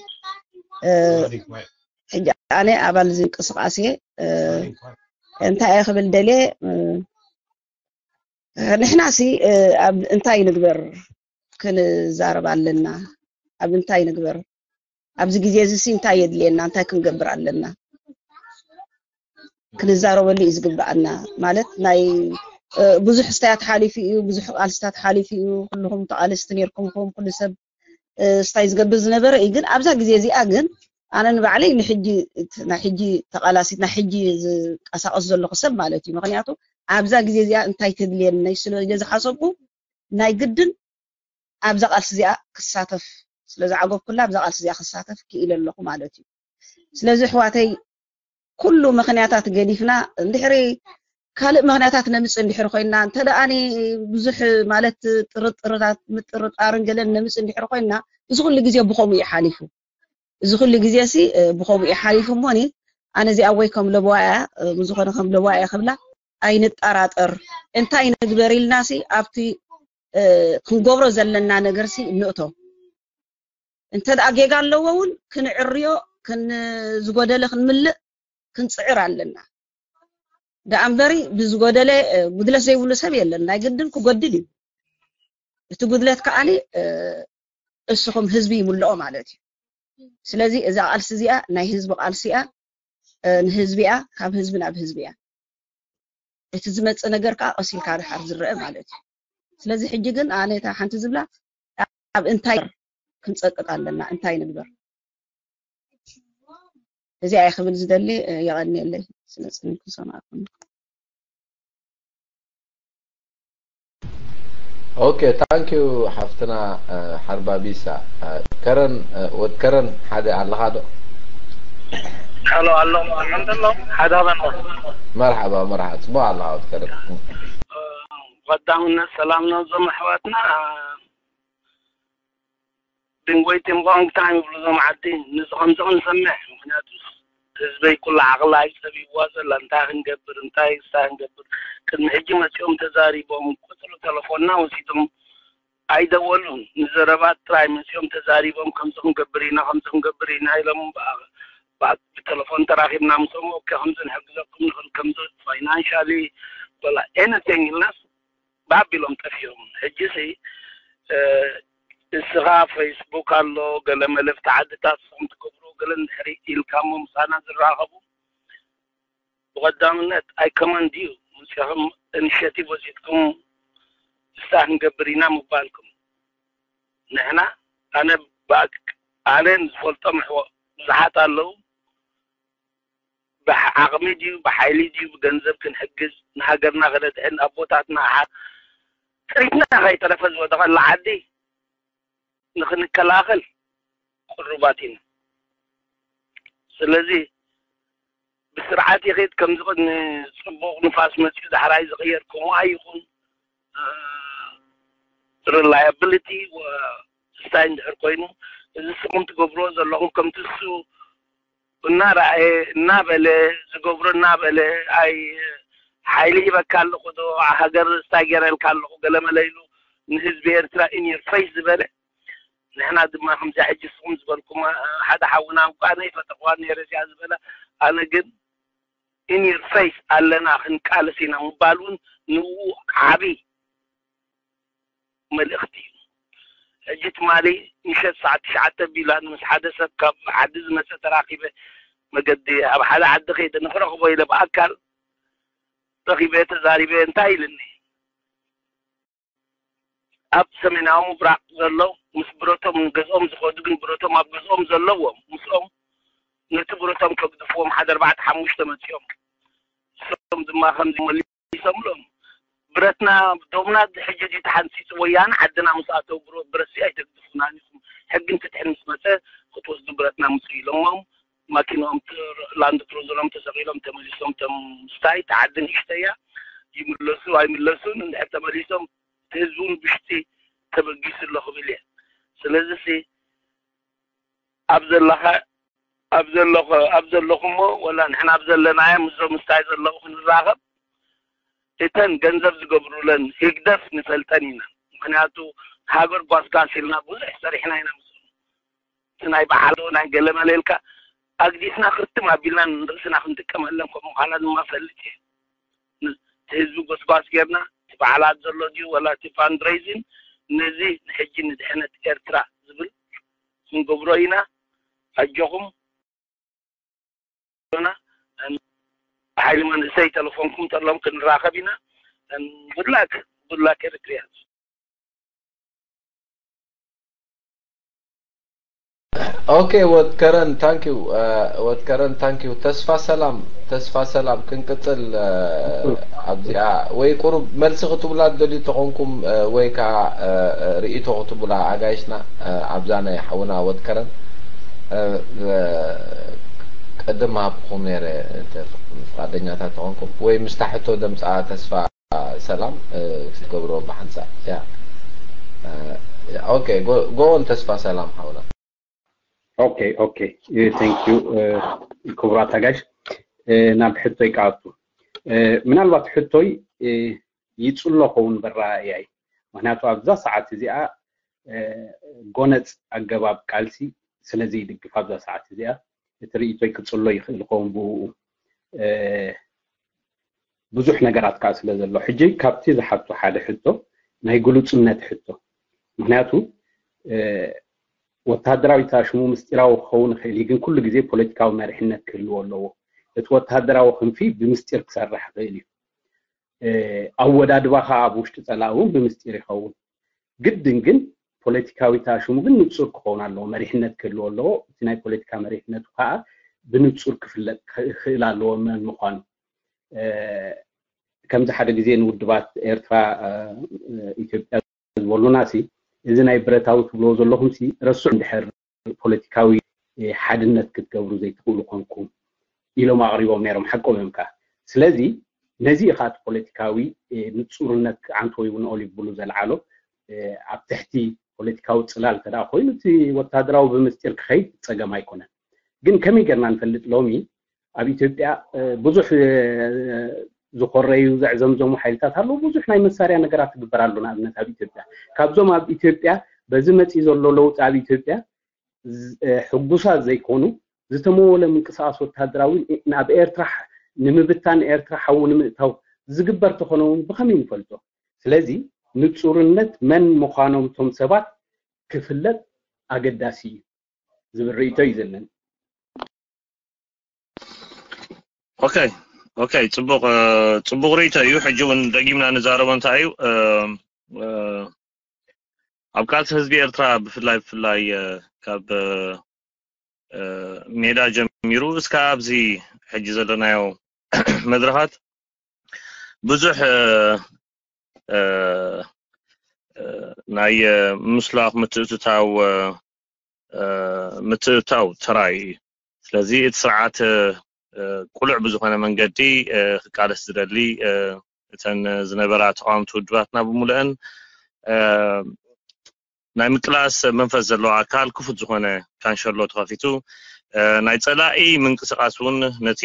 እ፣ ሕጂ ኣነ ኣባል እዚ ምንቅስቃስ እየ እ፣ እንታይ እየ ክብል ደልየ እ፣ ንሕናሲ እ፣ ኣብ እንታይ ንግበር ክንዛረብ ኣለና ኣብ እንታይ ንግበር ኣብዚ ግዜ እዚ ሲ እንታይ የድልየና እንታይ ክንገብር ኣለና ክንዛረበሉ እዩ ዝግብኣና ማለት ናይ እ፣ ብዙሕ ስታያት ሓሊፉ እዩ ብዙሕ ቃልስታት ሓሊፉ እዩ ኩልኹም ተቃለስቲ ነርኩም ኹም ኩሉ ሰብ እ፣ ስታይ ዝገብር ዝነበረ እዩ ግን ኣብዛ ግዜ እዚኣ ግን ኣነ ንባዕለይ ንሕጂ ናይ ሕጂ ተቃላሲት ናይ ሕጂ ዝንቀሳቀስ ዘለኹ ሰብ ማለት እዩ ምክንያቱ ኣብዛ ግዜ እዚኣ እንታይ ተድልየኒ ስለ ዝሓሰብኩ ናይ ግድን ኣብዛ ቃልሲ እዚኣ ክሳተፍ ስለ ዝዓገብኩላ ኣብዛ ቃልሲ እዚኣ ክሳተፍ ክኢለ ኣለኹ ማለት እዩ። ስለዚ ኣሕዋተይ ኩሉ ምኽንያታት ገዲፍና እንድሕሪ ካልእ ምኽንያታት ነምጽእ እንድሕሪ ኮይና እንተ ደኣ ብዙሕ ማለት ጥርጥርታት ምጥርጣርን ገለን ነምጽእ እንድሕሪ ኮይና እዚ ኩሉ ግዜ ብኸምኡ እዩ ሓሊፉ። እዚ ኩሉ ግዜ ሲ ብኸምኡ እዩ ሓሊፉ እሞኒ ኣነ እዚኣ ወይ ከም ለበዋ እያ ብዝኾነ ከም ለበዋ እያ ክብላ ኣይንጠራጠር። እንታይ ንግበር ኢልና ሲ ኣብቲ ክንገብሮ ዘለና ነገር ሲ ንእቶ። እንተ ደኣ ጌጋ ኣለዎ እውን ክንዕርዮ ዝጎደለ ክንምልእ ክንፅዕር ኣለና። ደኣ እምበሪ ብዝጎደለ ጉድለት ዘይብሉ ሰብ የለን። ናይ ግድን ክጎድል እዩ። እቲ ጉድለት ከዓኒ እስኹም ህዝቢ ይምልኦ ማለት እዩ። ስለዚ እዛ ቃልሲ እዚኣ ናይ ህዝቢ ቃልሲ እያ፣ ንህዝቢ እያ፣ ካብ ህዝቢ ናብ ህዝቢ እያ። እቲ ዝመፅእ ነገር ከዓ ቀስ ኢልካ ድሓር ዝረአ ማለት እዩ። ስለዚ ሕጂ ግን ኣነ እታ ሓንቲ ዝብላ ኣብ እንታይ ክንፀቅጥ ኣለና፣ እንታይ ንግበር? እዚኣ እየ ክብል ዝደሊ። የቐንየለይ ስለ ፅንኩ ሰማዕኩም። ኦኬ ታንኪዩ ሓፍትና ሓርባቢሳ። ከረን ወድ ከረን ሓደ ኣለኻ ዶ? ሄሎ ኣሎ ኣሎ። ሓደ ኣበና መርሓባ መርሓባ ጽቡቅ ኣለኻ ወድ ከረን። ቀዳምነት ሰላም ነዞም ኣሕዋትና። Been waiting long time ይብሉ እዞም ዓዲ። ንዚ ከምዚ ክንሰምዕ ምክንያቱ ህዝበይ ኩላ ዓቕላ ኣይጸቢብዋ ዘላ እንታይ ክንገብር እንታይ እንታይ ክንገብር ቅድሚ ሕጂ መጺኦም ተዛሪቦም ቁጽሪ ተለፎንና ወሲዶም ኣይደወሉን። ንዘረባ ጥራይ መጺኦም ተዛሪቦም ከምዚ ክንገብር ኢና ከምዚ ክንገብር ኢና ኢሎም ብተለፎን ተራኺብና ምስኦም ኦኬ ከምዚ ንሕግዘኩም ንኽእል ከምዚ ፋይናንሻሊ ወላ ኤኒቲንግ ኢልናስ ባብ ኢሎም ጠፊኦም። ሕጂ ሲ እስኻ ፌስቡክ ኣሎ ገለ መለ ብቲ ዓድታት ንስኹም ትገብርዎ ገለ እንድሕሪ ኢልካሞ ምሳና ዝራኸቡ ብቐዳምነት I commend you መጺኹም ኢኒሼቲቭ ወሲድኩም ንሳ ክንገብር ኢና ምባልኩም ንሕና ኣነ ኣነ ዝፈልጦም ኣሕዋ ብዙሓት ኣለዉ ብዓቕሚ ድዩ ብሓይሊ ድዩ ብገንዘብ ክንሕግዝ ንሃገርና ክነድሕን ኣቦታትና ኣሓ ጥሪትና ከይተረፈ ዝወደቐላ ዓዲ ንኽንከላኸል ቅሩባት ኢና። ስለዚ ብስርዓት ይኺድ ከምዚ ቅድሚ ፅቡቕ ንፋስ መፂኡ ዳሕራይ ዝቕየር ከምኡ ኣይኹን። ሪላያብሊቲ ስታይ እንድሕር ኮይኑ እዚ ንስኹም ትገብርዎ ዘለኹም ከምቲ እሱ እናረኣየ እናበለ ዝገብሮ እናበለ ኣይ ሓይሊ ሂበካ ኣለኹ ዶ ሃገር ስታይ ገይረልካ ኣለኹ ገለመለ ኢሉ ንህዝቢ ኤርትራ in your face ዝበለ ንሕና ድማ ከምዚ ሕጂ ንስኹም ዝበልኩም ሓደ ሓውና እኳ ኣነ ይፈተኽዋ ነይረ እዚኣ ዝበለ ኣነ ግን in your face ኣለና ክንቃለስ ኢና ምባል እውን ንኡ ዓብይ መልእኽቲ እዩ። ሕጂ ትማሊ ምሸት ሰዓት ትሽዓተ ቢላን ምስ ሓደ ሰብ ካብ ዓዲ ዝመፀ ተራኺበ መገዲ ኣብ ሓደ ዓዲ ከይደ ንክረኽቦ ኢለ ብኣካል ረኺበ ተዛሪበ እንታይ ኢልኒ ኣብ ሰሜናዊ ምብራቕ ዘሎ ምስ ብረቶም ንገዝኦም ዝኸዱ ግን ብረቶም ኣብ ገዝኦም ዘለዎም ምስኦም ነቲ ብረቶም ከግድፍዎም ሓደ ኣርባዕተ ሓሙሽተ መፂኦም እሶም ድማ ከምዚ መሊሶምሎም ብረትና ዶብና ሕጂ ድዩ ተሓንፂፁ ወያነ ዓድና ምስ ኣተው ብረት ሲ ኣይተግድፉና ኢኹም ሕጊ እንትትሕን ምስ መፀ ክትወስዱ ብረትና ምፁ ኢሎሞም ማኪኖም ላንድ ክሩዘሮም ተሰቒሎም ተመሊሶም ቶም ስታይ ተዓዲ ንእሽተያ ይምለሱ ኣይምለሱን እንድሕር ተመሊሶም እቲ ህዝቢ እውን ብሽቲ ተበጊሱ ኣሎ ክብል እየ ስለዚ ሲ ኣብ ዘለኻ ኣብ ዘለኹ ኣብ ዘለኹሞ ወላ ንሕና ኣብ ዘለናዮ ምስዞም ስታይ ዘለኹ ክንራኸብ እተን ገንዘብ ዝገብሩለን ህግደፍ ንፈልጠን ኢና ምክንያቱ ሃገር ጓስጋስ ኢልና ብዙሕ ሰሪሕና ኢና ምስ እቲ ናይ በዓል ናይ ገለመለ ኢልካ ኣግዲፍና ክርትም ኣቢልና ንርእስና ክንጥቀመለን ከም ምዃና ድማ ፈልጥ እየ እቲ ህዝቢ ጎስጓስ ጌርና እቲ በዓላት ዘሎ ድዩ ወላ እቲ fundraising ነዚ ንሕጂ ንድሕነት ኤርትራ ዝብል ክንገብሮ ኢና ኣጆኹም ና ብሓይሊ መንእሰይ ተለፎንኩም ተሎም ክንራኸብ ኢና good luck good luck Eritreans ኦኬ፣ ወትከረን ታንኪዩ። ወትከረን ታንኪዩ። ተስፋ ሰላም፣ ተስፋ ሰላም፣ ክንቅጽል ኣብዚኣ። ወይ ቁሩብ መልሲ ክትብላ ትደልዩ ተኾንኩም፣ ወይ ከዓ ርእይቶ ክትብላ ኣጋይሽና ኣብዛ ናይ ሓውና ወትከረን ቅድም ሃብኩም ነይረ፣ ፍቃደኛታት ተኾንኩም ወይ ምስታ ሕቶ ደምፃ ተስፋ ሰላም ክትገብሮ ብሓንሳእ። ያ ኦኬ፣ ጎ- ጎ ኦን። ተስፋ ሰላም ሓውና። ኦኬ ኦኬ፣ thank you። ክቡራት ኣጋይሽ፣ ናብ ሕቶይ ክኣቱ። ምናልባት ሕቶይ ይፅሎ ኸውን በራእያይ፣ ምክንያቱ ኣብዛ ሰዓት እዚኣ ጎነፅ ኣገባብ ቃልሲ ስለ ዘይድግፍ ኣብዛ ሰዓት እዚኣ እቲ ርእይቶይ ክፅሎ ይኽእል ኸውን ብኡ ብዙሕ ነገራት ከዓ ስለ ዘሎ። ሕጂ ካብቲ ዝሓቶ ሓደ ሕቶ ናይ ግሉፅነት ሕቶ፣ ምክንያቱ ወታደራዊ ታሽሙ ምስጢራዊ ክኸውን ይኽእል እዩ፣ ግን ኩሉ ግዜ ፖለቲካዊ መሪሕነት ክህልዎ ኣለዎ። እቲ ወታደራዊ ክንፊ ብምስጢር ክሰርሕ ይኽእል እዩ። ኣወዳድባ ከዓ ኣብ ውሽጢ ፀላእ እውን ብምስጢር ይኸውን። ግድን ግን ፖለቲካዊ ታሽሙ ግን ንፁር ክኸውን ኣለዎ፣ መሪሕነት ክህልዎ ኣለዎ። እቲ ናይ ፖለቲካ መሪሕነቱ ከዓ ብንፁር ክፍለጥ ክኽእል ኣለዎ መን ምዃኑ። ከምዚ ሓደ ግዜ ንውድባት ኤርትራ ኢትዮጵያ ዝበሉና ሲ፣ እዚ ናይ ብረታዊ ትብልዎ ዘለኹም ሲ ረስዑ፣ እንድሕር ፖለቲካዊ ሓድነት ክትገብሩ ዘይትኽእሉ ኮንኩም ኢሎም ኣቕሪቦም ነይሮም። ሓቆም እዮም ከዓ። ስለዚ ነዚ ኢኻ እቲ ፖለቲካዊ ንፁርነት ክዓንቶ ይብንኦል ይብሉ ዘልዓሎ። ኣብ ትሕቲ ፖለቲካዊ ፅላል እንተ ኮይኑ እቲ ወታደራዊ ብምስጢር ክኸይድ ፀገም ኣይኮነን። ግን ከመይ ጌርና ንፈልጥ? ሎሚ ኣብ ኢትዮጵያ ብዙሕ ዝኾረዩ ዘዕዘምዘሙ ሓይልታት ኣለዉ። ብዙሕ ናይ መሳርያ ነገራት ትግበር ኣሎ። ንኣብነት ኣብ ኢትዮጵያ ካብዞም ኣብ ኢትዮጵያ በዚ መፂ ዘሎ ለውጢ ኣብ ኢትዮጵያ ሕጉሳት ዘይኮኑ ዝተመወለ ምንቅስቃስ ወታደራዊ ናብ ኤርትራ ንምብታን ኤርትራ ሓዊ ንምእታው ዝግበር ተኾነ እውን ብኸመይ ንፈልጦ? ስለዚ ንፁርነት መን ምዃኖም እቶም ሰባት ክፍለጥ ኣገዳሲ እዩ ዝብል ርእይቶ እዩ ዘለኒ። ኦኬ ኦኬ፣ ፅቡቅ ፅቡቅ ርእይቶ እዩ። ሕጂ እውን ደጊምና ንዛረቦ እንታይ እዩ፣ ኣብ ቃልሲ ህዝቢ ኤርትራ ብፍላይ ብፍላይ ካብ ሜዳ ጀሚሩ እስከ ኣብዚ ሕጂ ዘለናዮ መድረኻት ብዙሕ ናይ ምስላኽ ምትእትታው ምትእትታው ተራእዩ እዩ። ስለዚ እቲ ስርዓት ቁሉዕ ብዝኾነ መንገዲ ክቃለስ ዝደሊ እተን ዝነበራ ተቃወምቲ ውድባትና ብምሉአን ናይ ምቅላስ መንፈስ ዘለዎ ኣካል ክፉት ዝኾነ ካንሸሎ ተኸፊቱ ናይ ፀላኢ ምንቅስቃስ እውን ነቲ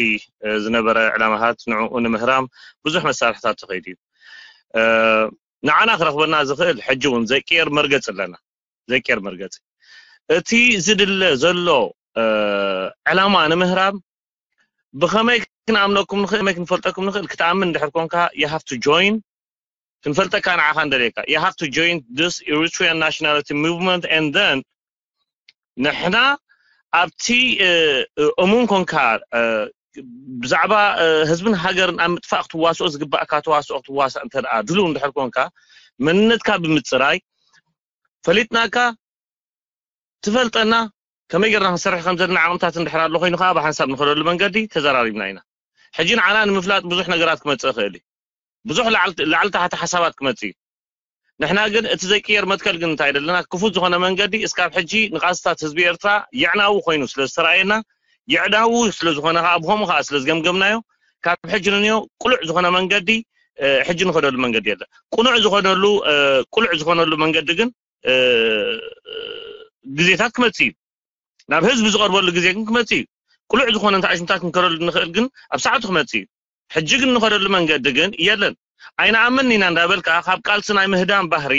ዝነበረ ዕላማታት ንዕኡ ንምህራም ብዙሕ መሳርሕታት ተኸይዱ እዩ። ንዓና ክረኽበና ዝኽእል ሕጂ እውን ዘይቅየር መርገፂ ኣለና። ዘይቅየር መርገፂ እቲ ዝድለ ዘሎ ዕላማ ንምህራም ብኸመይ ክንኣምነኩም ንኽእል፣ ከመይ ክንፈልጠኩም ንኽእል? ክትኣምን እንድሕር ኮንካ you have to join። ክንፈልጠካ ንዓኻ እንደልየካ you have to join this Eritrean nationality movement and then ንሕና ኣብቲ እሙን ኮንካ ብዛዕባ ህዝብን ሃገርን ኣብ ምጥፋእ ክትዋስኦ ዝግባእካ ተዋስኦ ክትዋሳእ እንተ ደኣ ድሉው እንድሕር ኮንካ መንነትካ ብምፅራይ ፈሊጥናካ ትፈልጠና ከመይ ጌርና ክንሰርሕ ከም ዘለና ዓቕምታት እንድሕር ኣሎ ኮይኑ ከዓ ብሓንሳብ ንኸደሉ መንገዲ ተዘራሪብና ኢና። ሕጂ ንዓና ንምፍላጥ ብዙሕ ነገራት ክመፅእ ይኽእል እዩ። ብዙሕ ላዕሊ ታሕቲ ሓሳባት ክመፅእ እዩ። ንሕና ግን እቲ ዘይቅየር መትከል ግን እንታይ ደለና ክፉት ዝኾነ መንገዲ እስካብ ሕጂ ንቃልስታት ህዝቢ ኤርትራ የዕናዊ ኮይኑ ስለ ዝተረኣየና የዕናዊ ስለ ዝኾነ ከዓ ብኸምኡ ከዓ ስለ ዝገምገምናዮ ካብ ሕጂ ንንዮ ቁሉዕ ዝኾነ መንገዲ ሕጂ ንኸደሉ መንገዲ የለ። ቁኑዕ ዝኾነሉ ቁሉዕ ዝኾነሉ መንገዲ ግን ግዜታት ክመፅእ እዩ። ናብ ህዝቢ ዝቐርበሉ ግዜ ግን ክመፅእ እዩ። ቁሉዕ ዝኾነ እንተኣሽምታት ክንከደሉ ንኽእል ግን ኣብ ሰዓቱ ክመፅእ እዩ። ሕጂ ግን ንኸደሉ መንገዲ ግን የለን። ኣይንኣምን ኢና እንዳበልካ ካብ ቃልሲ ናይ ምህዳም ባህሪ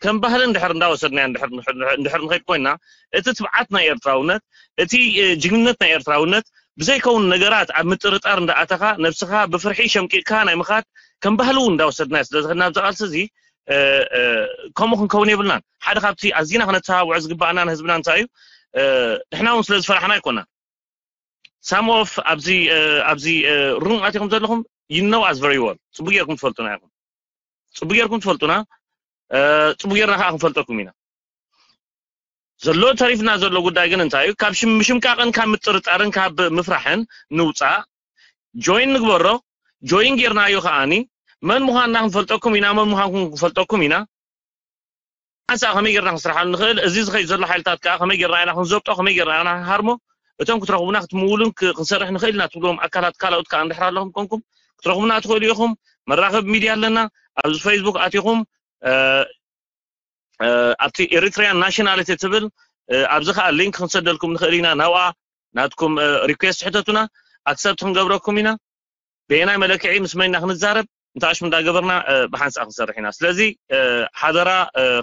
ከም ባህሊ እንድሕር እንዳወሰድናዮ እንድሕር ንኸይድ ኮይና እቲ ትብዓት ናይ ኤርትራውነት እቲ ጅግንነት ናይ ኤርትራውነት ብዘይከውን ነገራት ኣብ ምጥርጣር እንዳኣተኻ ነብስኻ ብፍርሒ ሸምቂቕካ ናይ ምኻድ ከም ባህሊ እውን እንዳወሰድናዮ ስለ ዝኸድና ኣብዚ ቃልሲ እዚ ከምኡ ክንከውን የብልናን። ሓደ ካብቲ ኣዚና ክነተባብዖ ዝግባኣና ንህዝብና እንታይ እዩ ንሕና እውን ስለ ዝፈራሕና ኣይኮናን። Some of ኣብዚ ኣብዚ ሩም ኣቲኹም ዘለኹም you know us very well። ፅቡቅ ጌርኩም ትፈልጡና ኢኹም። ፅቡቅ ጌርኩም ትፈልጡና። ፅቡቅ ጌርና ከዓ ክንፈልጠኩም ኢና። ዘሎ ተሪፍና ዘሎ ጉዳይ ግን እንታይ እዩ? ካብ ሽምሽምቃቕን ካብ ምጥርጣርን ካብ ምፍራሕን ንውፃእ። ጆይን ንግበሮ። ጆይን ጌርናዮ ከዓኒ መን ምዃንና ክንፈልጠኩም ኢና፣ መን ምዃንኩም ክንፈልጠኩም ኢና። ሓንሳእ ከመይ ጌርና ክንስርሓሉ ንኽእል፣ እዚ ዝኸይድ ዘሎ ሓይልታት ከዓ ከመይ ጌርና ኢና ክንዘብጦ፣ ከመይ ጌርና ኢና ክንሃርሞ፣ እቶም ክትረኽቡና ክትምውሉን ክንሰርሕ ንኽእል ኢና ትብልዎም ኣካላት ካልኦት ከዓ እንድሕር ኣለኹም ኮንኩም ክትረኽቡና ትኽእሉ ኢኹም። መራኸቢ ሚድያ ኣለና። ኣብዚ ፌስቡክ ኣቲኹም ኣብቲ ኤሪትሪያን ናሽናሊቲ ትብል ኣብዚ ከዓ ሊንክ ክንሰደልኩም ንኽእል ኢና። ናብኣ ናትኩም ሪኩዌስት ሕተቱና፣ ኣክሰፕት ክንገብረኩም ኢና። በየናይ መለክዒ ምስ መን ኢና ክንዛረብ እንታይ ኣሽሙ እንዳገበርና ብሓንሳእ ክንሰርሕ ኢና። ስለዚ ሓደራ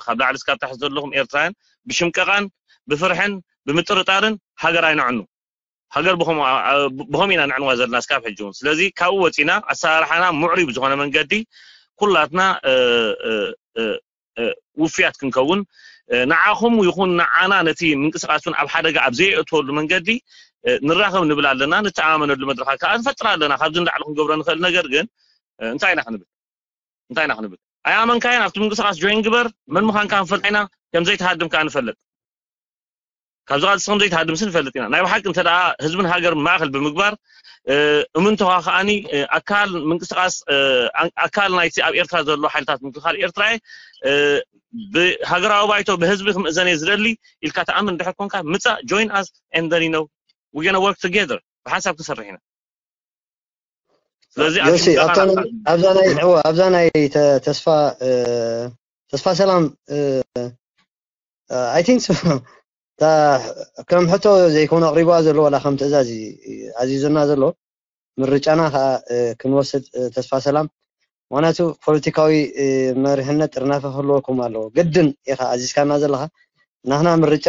ካብ ላዕሊ እስካብ ታሕቲ ዘለኹም ኤርትራውያን ብሽምቀቓን ብፍርሕን ብምጥርጣርን ሃገር ኣይነዕኑ። ሃገር ብኸምኡ ብኸምኡ ኢና ነዕንዋ ዘለና እስካብ ሕጂ እውን። ስለዚ ካብኡ ወፂና ኣሰራርሓና ምዕሩይ ብዝኾነ መንገዲ ኩላትና ውፍያት ክንከውን ንዓኹም ይኹን ንዓና ነቲ ምንቅስቃስ እውን ኣብ ሓደጋ ኣብ ዘየእትወሉ መንገዲ ንራኸብ ንብል ኣለና። ንተኣማመነሉ መድረኻት ከዓ ንፈጥር ኣለና። ካብዚ ንላዕሊ ክንገብሮ ንኽእል ነገር ግን እንታይ ኢና ክንብል? እንታይ ኢና ክንብል? ኣይኣመንካዮን ኣብቲ ምንቅስቃስ ጆይን ግበር። መን ምዃንካ ንፈልጥ ኢና። ከም ዘይትሃድም ከዓ ንፈልጥ። ካብዚ ቃልሲ ከም ዘይትሃድምሲ ንፈልጥ ኢና። ናይ ብሓቂ እንተ ደኣ ህዝብን ሃገር ማእኸል ብምግባር እምንቶኻ ከዓኒ ኣካል ምንቅስቃስ ኣካል ናይቲ ኣብ ኤርትራ ዘሎ ሓይልታት ምክልኻል ኤርትራ ብሃገራዊ ባይቶ ብህዝቢ ክምእዘን እየ ዝደሊ ኢልካ ትኣምን እንድሕር ኮንካ ምጻእ join us and then you know we're gonna work together ብሓንሳብ ክንሰርሕ ኢና። ስለዚ ዮሲ ኣብዛ ናይ ኣብዛ ናይ ተስፋ ተስፋ ሰላም I think so ከም ሕቶ ዘይኮነ ኣቕሪብዋ ዘሎ ዋላ ከም ትእዛዝ ኣዚዙና ዘሎ ምርጫና ከዓ ክንወስድ ተስፋ ሰላም ምክንያቱ ፖለቲካዊ መሪሕነት ጥርናፈ ክህልወኩም ኣለዎ ግድን ኢኻ ኣዚዝካና ዘለኻ ናህና ምርጫ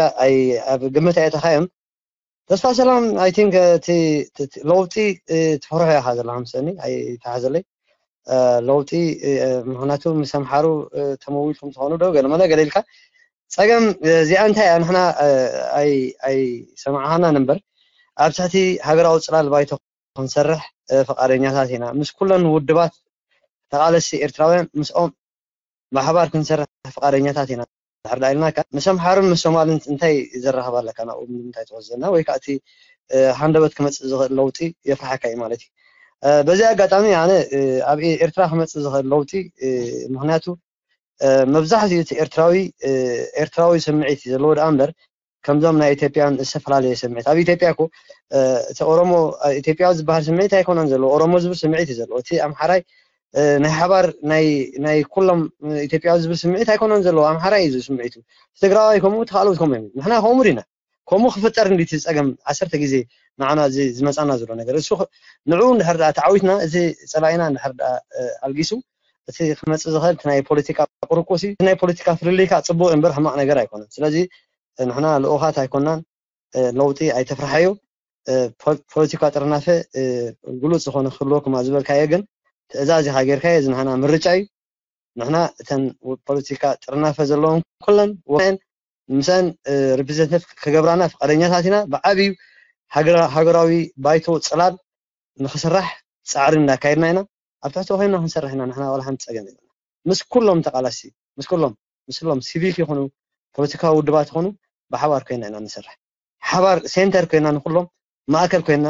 ኣብ ግምት ኣየተኻዮም ተስፋ ሰላም I think እቲ ለውጢ ትፈርሖ ኢኻ ዘለኻ ምስለኒ ኣይተሓዘለይ ለውጢ ምክንያቱ ምስ ኣምሓሩ ተመዊልኩም ትኾኑ ዶ ገለመለ ገለ ኢልካ ፀገም እዚኣ እንታይ እያ ንሕና ኣይሰማዕኻናን እምበር ኣብ ትሕቲ ሃገራዊ ፅላል ባይቶ ክንሰርሕ ፍቃደኛታት ኢና ምስ ኩለን ውድባት ተቃለስቲ ኤርትራውያን ምስኦም ብሓባር ክንሰርሕ ፍቃደኛታት ኢና ድሕር ዳኣ ኢልናካ ምስ ኣምሓሩን ምስ ሶማልን እንታይ ዘራኽብ ኣለካ ናብኡ ንምንታይ ትወስደና ወይ ከዓ እቲ ሃንደበት ክመፅእ ዝኽእል ለውጢ የፍርሓካ እዩ ማለት እዩ በዚ ኣጋጣሚ ኣነ ኣብ ኤርትራ ክመፅእ ዝኽእል ለውጢ ምክንያቱ መብዛሕትኡ እቲ ኤርትራዊ ኤርትራዊ ስምዒት እዩ ዘለዎ ደኣ እምበር ከምዞም ናይ ኢትዮጵያን ዝተፈላለየ ስምዒት ኣብ ኢትዮጵያ እኮ እቲ ኦሮሞ ኢትዮጵያዊ ዝበሃል ስምዒት ኣይኮነን ዘለዎ ኦሮሞ ዝብል ስምዒት እዩ ዘለዎ እቲ ኣምሓራይ ናይ ሓባር ናይ ናይ ኩሎም ኢትዮጵያዊ ዝብል ስምዒት ኣይኮነን ዘለዎ ኣምሓራይ እዩ ስምዒቱ ትግራዋይ ከምኡ ተኻልኦት ከምኡ እዮም ንሕና ከምኡ ዲና ከምኡ ክፍጠር እንዲ እቲ ፀገም ዓሰርተ ግዜ ንዓና እዚ ዝመፃና ዘሎ ነገር እሱ ንዕኡ እንድሕር ዳኣ ተዓዊትና እዚ ፀላኢና እንድሕር ዳኣ ኣልጊሱ እቲ ክመፅእ ዝኽእል እቲ ናይ ፖለቲካ ቁርቁሲ እቲ ናይ ፖለቲካ ፍልልይ ከዓ ፅቡቅ እምበር ሕማቅ ነገር ኣይኮነን ስለዚ ንሕና ልኡኻት ኣይኮናን ለውጢ ኣይተፍርሓዮ ፖለቲካ ጥርናፈ ግሉፅ ዝኾነ ክህልወኩም ዝበልካዮ ግን ትእዛዝ ኢኻ ጌርካዮ እዚ ንሕና ምርጫ እዩ ንሕና እተን ፖለቲካ ጥርናፈ ዘለዎም ኩለን ወን ምሰን ሪፕሬዘንቴቲቭ ክገብራና ፍቃደኛታት ኢና ብዓብዩ ሃገራዊ ባይቶ ፅላል ንክስራሕ ፃዕሪ እንዳካየድና ኢና ኣብ ትሕቲ ኮይና ክንሰርሕ ኢና ንሕና ዋላ ሓንቲ ፀገም የለና ምስ ኩሎም ተቃላሲ ምስ ኩሎም ምስሎም ሲቪክ ይኹኑ ፖለቲካዊ ውድባት ይኹኑ ብሓባር ኮይና ኢና ንሰርሕ ሓባር ሴንተር ኮይና ንኩሎም ማእከል ኮይና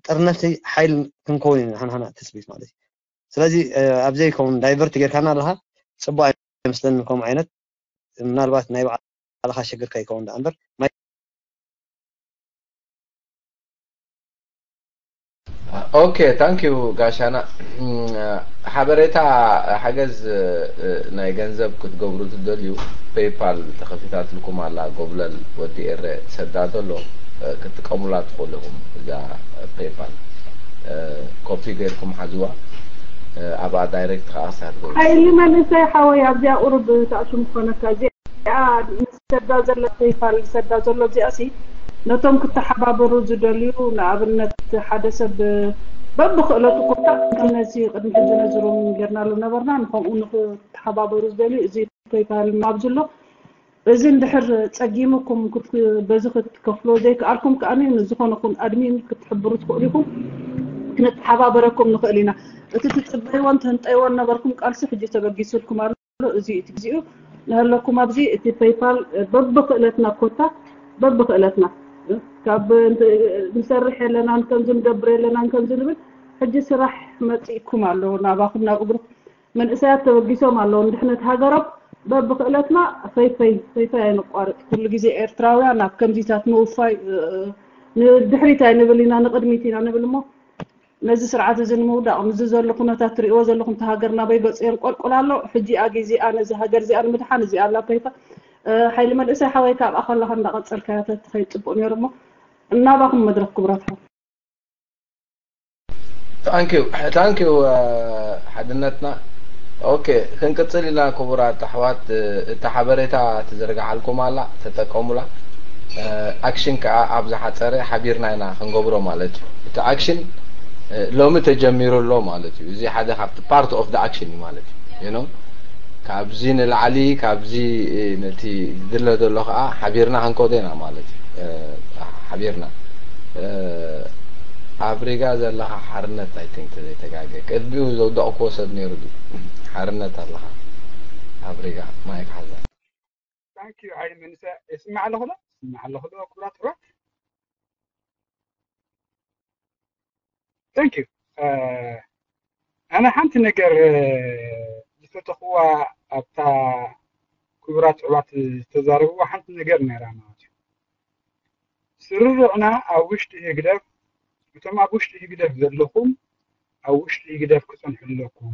ጠርነፍቲ ሓይል ክንከውን ኢና ንሕና ትፅቢት ማለት እዩ ስለዚ ኣብ ዘይከውን ዳይቨርት ጌርካና ኣለካ ፅቡቅ ኣይመስለኒ ከምኡ ዓይነት ምናልባት ናይ ባዕልካ ሸግር ከይከውን ደኣ እምበር ኦኬ ታንክ ዩ ጋሻና ሓበሬታ ሓገዝ ናይ ገንዘብ ክትገብሩ ትደልዩ ፔይፓል ተኸፊታትልኩም ኣላ ጎብለል ወዲ ኤረ ሰዳ ዘሎ ክትጥቀሙላ ትኽእሉ ኢኹም እዛ ፔይፓል ኮፒ ገይርኩም ሓዝዋ ኣብኣ ዳይሬክት ከዓ ክሳብ ትገብሩ ሓይሊ መንእሰይ ሓወይ ኣብዚኣ ቁሩብ ተኣሽሙ ክኾነካ እዚኣ ሰዳ ዘሎ ፔይፓል ሰዳ ዘሎ እዚኣ ሲ ነቶም ክተሓባበሩ ዝደልዩ ንኣብነት ሓደ ሰብ በብክእለቱ ኮታ ነዚ ቅድሚ ሕጂ ነዚ ሩም ጌርናሉ ነበርና ንከምኡ ንክተሓባበሩ ዝደልዩ እዚ ፔይፓል ማብ ዝሎ እዚ እንድሕር ጸጊሙኩም በዚ ክትከፍሎ ዘይከኣልኩም ከኣ ንዝኾነ ኹን ኣድሚን ክትሕብሩ ትኽእሉ ኢኹም ክንተሓባበረኩም ንኽእል ኢና እቲ ትጽበይዎን ትህንጠይዎን ነበርኩም ቃልሲ ሕጂ ተበጊሱልኩም ኣሎ እዚ እቲ ግዜኡ ንሃለኩም ኣብዚ እቲ ፔይፓል በብክእለትና ኮታ በብክእለትና ካብ ንሰርሕ የለናን ከምዚ ንገብር የለናን ከምዚ ንብል ሕጂ ስራሕ መፂእኩም ኣሎ ናባኹም ናብ እግሩ መንእሰያት ተበጊሶም ኣለዉ ንድሕነት ሃገሮም በብክእለትና ፈይፈይ ፈይፈይ ኣይንቋርጥ ኩሉ ግዜ ኤርትራውያን ኣብ ከምዚታት ምውፋይ ንድሕሪት ኣይንብል ኢና ንቅድሚት ኢና ንብል እሞ ነዚ ስርዓት እዚ ንምውዳቕ ምስዚ ዘሎ ኩነታት ትሪእዎ ዘለኹም እቲ ሃገር ናበይ ገፁ የንቆልቁል ኣሎ ሕጂ እያ ግዜኣ ነዚ ሃገር እዚኣ ንምድሓን እዚኣ ኣላ ፔይፓል ሓይሊ መንእሰይ ሓወይ ካብኣ ከለኻ እንዳቐፀልካዮ ተትኸይድ ፅቡቅ ነይሩ እሞ እናባኹም መድረኽ ክብረትኩም ታንኪዩ ታንኪዩ ሓድነትና ኦኬ ክንቅፅል ኢና ክቡራት ኣሕዋት እታ ሓበሬታ ትዝርግሓልኩም ኣላ ተጠቀሙላ ኣክሽን ከዓ ኣብ ዝሓፀረ ሓቢርና ኢና ክንገብሮ ማለት እዩ እቲ ኣክሽን ሎሚ ተጀሚሩ ኣሎ ማለት እዩ እዚ ሓደ ካብቲ part of the action እዩ ማለት እዩ you know ካብዚ ንላዕሊ ካብዚ ነቲ ዝድለ ዘሎ ከዓ ሓቢርና ክንከዶ ኢና ማለት እዩ ሓቢርና ኣብ ሪጋ ዘለኻ ሓርነት I think ተዘይተጋገ ቅድሚኡ ዘውደቕክዎ ሰብ ነይሩ ድዩ ሓርነት ኣለኻ ኣብ ሪጋ ማይክ ሓዛ Thank you ሓይሊ መንሰ ይስማዕ ኣለኹ ዶ ይስማዕ ኣለኹ ዶ ክቡራት ኣሕዋት Thank you ኣነ ሓንቲ ነገር ዝፈተኽዋ ኣብታ ክቡራት ኣሕዋት ዝተዛረብዋ ሓንቲ ነገር ነይራ ማለት እዩ ስርርዕና ኣብ ውሽጢ ህግደፍ እቶም ኣብ ውሽጢ ህግደፍ ዘለኹም ኣብ ውሽጢ ህግደፍ ክጸንሑ ኣለኩም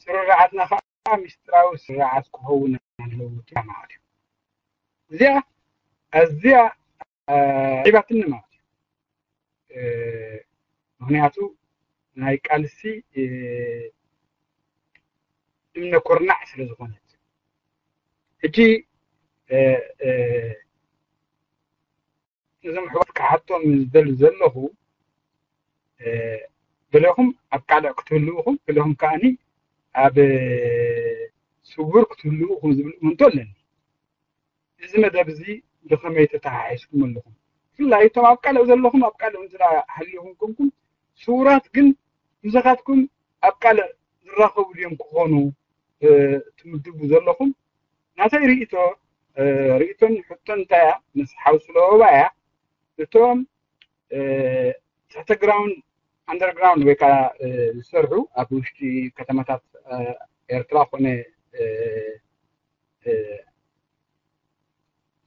ስርርዓትና ከዓ ሚስጥራዊ ስርዓት ክኸውን ኣለዎ ማለት እዩ እዚኣ ኣዝያ ዒባትኒ ማለት እዩ ምክንያቱ ናይ ቃልሲ እምነ ኮርናዕ ስለ ዝኾነት ሕጂ እዞም ኣሕዋት ክሓቶም ዝደሊ ዘለኹ ገለኹም ኣብ ቃልዕ ክትህልው ኢኹም ገለኹም ከዓኒ ኣብ ስውር ክትህልው ኢኹም ዝብል እምንቶ ኣለኒ እዚ መደብ እዚ ብኸመይ ተተሓሒዝኩም ኣለኹም ብፍላይ እቶም ኣብ ቃልዕ ዘለኹም ኣብ ቃልዕ እንተ ሃሊኹም ኮንኩም ስውራት ግን ምሳኻትኩም ኣብ ቃልዕ ዝራኸቡ ድዮም ክኾኑ ትምድቡ ዘለኹም ናተይ ርእቶ ርእቶን ሕቶን እንታይ እያ ምስ ሓውሲ ለበባ እያ እቶም ትሕተ ግራውንድ ኣንደርግራውንድ ወይ ከዓ ዝሰርሑ ኣብ ውሽጢ ከተማታት ኤርትራ ኮነ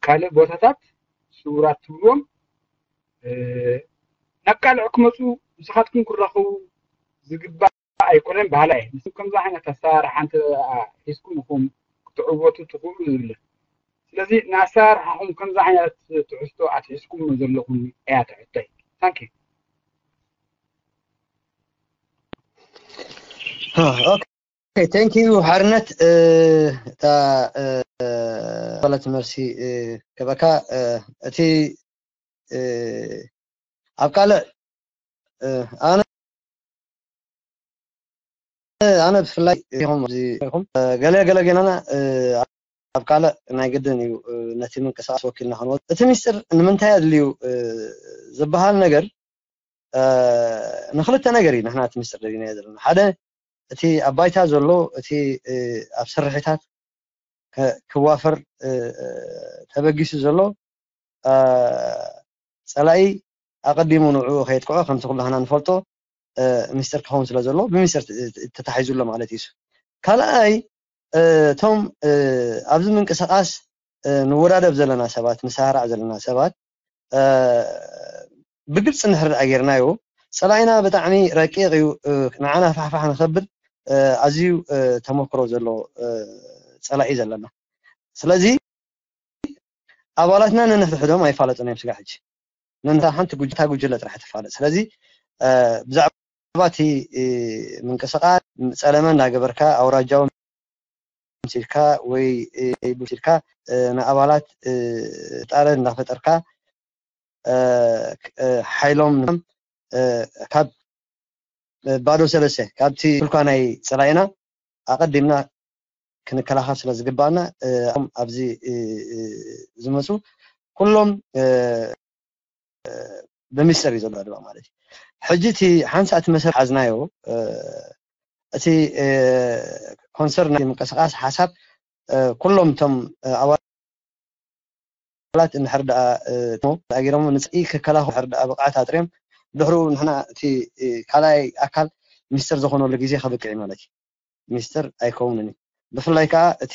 ካልእ ቦታታት ስውራት ትብልዎም ናብ ቃልዕ ክመፁ ንስኻትኩም ክራኸቡ ዝግባእ ኣይኮነን በሃላ እየ። ንስኹም ከምዚ ዓይነት ኣሰራርሓ እንተ ሒዝኩም ኢኹም ክትዕወቱ ትኽእሉ ዝብል። ስለዚ ንኣሰራርሓኹም ከምዚ ዓይነት ትሕዝቶ ኣትሒዝኩም ዘለኹም እያ ትሕቶይ። Thank you። ኦኬ thank you ሓርነት እታ በለት መልሲ ክበካ እቲ ኣብ ካልእ ኣነ ኣነ ብፍላይ ኢኹም ኣብዚ ኢኹም ገለ ገለ ጌናና ኣብ ካልእ ናይ ግድን እዩ ነቲ ምንቅስቃስ ወኪልና ክንወ እቲ ሚስጥር ንምንታይ ኣድልዩ ዝበሃል ነገር ንክልተ ነገር እዩ ንሕና እቲ ሚስጥር ደሊናዮ ዘለና ሓደ እቲ ኣብ ባይታ ዘሎ እቲ ኣብ ስርሒታት ክዋፈር ተበጊሱ ዘሎ ፀላኢ ኣቐዲሙ ንዕኡ ከየጥቅዖ ከምቲ ኩላህና ንፈልጦ ሚስጥር ክኸውን ስለ ዘለዎ ብሚስጥር ተታሒዙ ኣሎ ማለት እዩ። ካልኣይ እቶም ኣብዚ ምንቅስቃስ ንወዳደብ ዘለና ሰባት ንሳህራዕ ዘለና ሰባት ብግልፂ እንድሕር ደኣ ጌርናዮ ፀላኢና ብጣዕሚ ረቂቕ እዩ ንዓና ፋሕፋሕ ንኸብል ኣዝዩ ተመክሮ ዘለዎ ፀላኢ እዩ ዘለና ስለዚ ኣባላትና ነንሕድሕዶም ኣይፋለጡን እዮም ስጋዕ ሕጂ ነንታ ሓንቲ ጉጅታ ጉጅለ ጥራሕ ትፋለጥ ስለዚ ብዛዕባ እቲ ምንቅስቃስ ፀለመ እንዳገበርካ ኣውራጃዊ ኢልካ ወይ ኢልካ ንኣባላት ጣረ እንዳፈጠርካ ሓይሎም ካብ ባዶ ሰለስተ ካብቲ ትልኳ ናይ ፀላኢና ኣቐዲምና ክንከላኸል ስለ ዝግባኣና ኣብዚ ዝመፁ ኩሎም ብሚስጥር እዩ ዘሎ ድማ ማለት እዩ። ሕጂ እቲ ሓንሳእ እቲ መሰረት ሓዝናዮ እቲ ኮንሰርን ናይ ምንቅስቃስ ሓሳብ ኩሎም እቶም ኣባላት እንድሕር ደኣ ተኣጊሮም ንፅኢ ክከላኸሉ እንድሕር ደኣ ብቕዓት ኣጥርዮም ድሕሩ ንሕና እቲ ካልኣይ ኣካል ሚኒስተር ዝኾነሉ ግዜ ከብቅዕ ማለት እዩ። ሚኒስተር ኣይከውንን እዩ። ብፍላይ ከዓ እቲ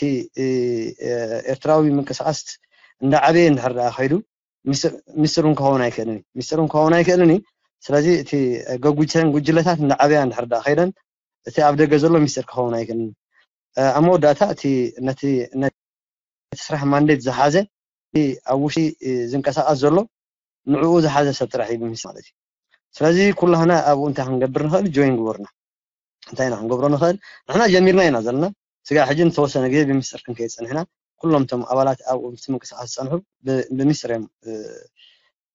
ኤርትራዊ ምንቅስቃስ እንዳዓበየ እንድሕር ደኣ ከይዱ ሚስጥር እውን ክኸውን ኣይክእልን እዩ። ሚስጥር እውን ክኸውን ኣይክእልን እዩ። ስለዚ እቲ ገጉተን ጉጅለታት እንዳዓበያ እንድሕር ደኣ ከይደን እቲ ኣብ ደገ ዘሎ ሚስጥር ክኸውን ኣይክእልን እዩ። ኣብ መወዳእታ እቲ ነቲ ነቲ ስራሕ ማንዴት ዝሓዘ እቲ ኣብ ውሽጢ ዝንቀሳቐስ ዘሎ ንዕኡ ዝሓዘ ሰብ ጥራሕ እዩ ሚኒስተር ማለት እዩ። ስለዚ ኩላህና ኣብኡ እንታይ ክንገብር ንኽእል ጆይን ግበሩና። እንታይ ኢና ክንገብሮ ንኽእል? ንሕና ጀሚርና ኢና ዘለና። ስጋዕ ሕጂ ንተወሰነ ግዜ ብሚስጥር ክንከይድ ጸኒሕና። ኩሎም እቶም ኣባላት ኣብኡ ምስቲ ምንቅስቃስ ዝጸንሑ ብሚስጥር እዮም።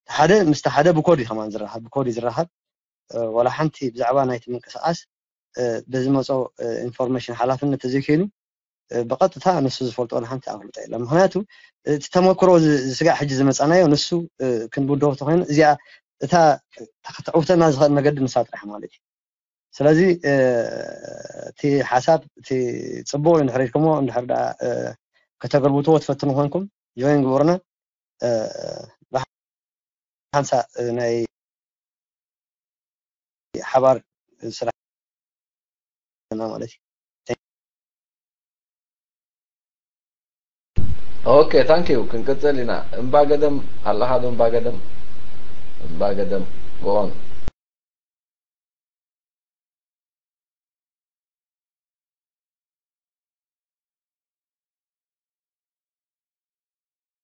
ሓደ ምስቲ ሓደ ብኮድ እዩ ከማን ዝራኸብ፣ ብኮድ እዩ ዝራኸብ። ዋላ ሓንቲ ብዛዕባ ናይቲ ምንቅስቃስ ብዝመጾ ኢንፎርሜሽን ሓላፍነት ተዘይከይኑ ብቐጥታ ንሱ ዝፈልጦ ሓንቲ ኣፍልጦ የለን። ምክንያቱ እቲ ተመክሮ ስጋዕ ሕጂ ዝመፃናዮ ንሱ ክንብዶ ተኮይኑ እዚኣ እታ ተዕውተና ዝኽእል መገዲ ንሳ ጥራሕ ማለት እዩ። ስለዚ እቲ ሓሳብ እቲ ፅቡቅ እዩ እንድሕር ኢልኩሞ እንድሕር ደኣ ከተገልብትዎ ትፈትኑ ኮንኩም ጆይን ግበሩና። ሓንሳእ ናይ ሓባር ስራሕ ማለት እዩ። ኦኬ ታንክ ዩ። ክንቅፅል ኢና። እምባ ገደም ኣለኻ ዶ? እምባ ገደም እምባ ገደም ጎን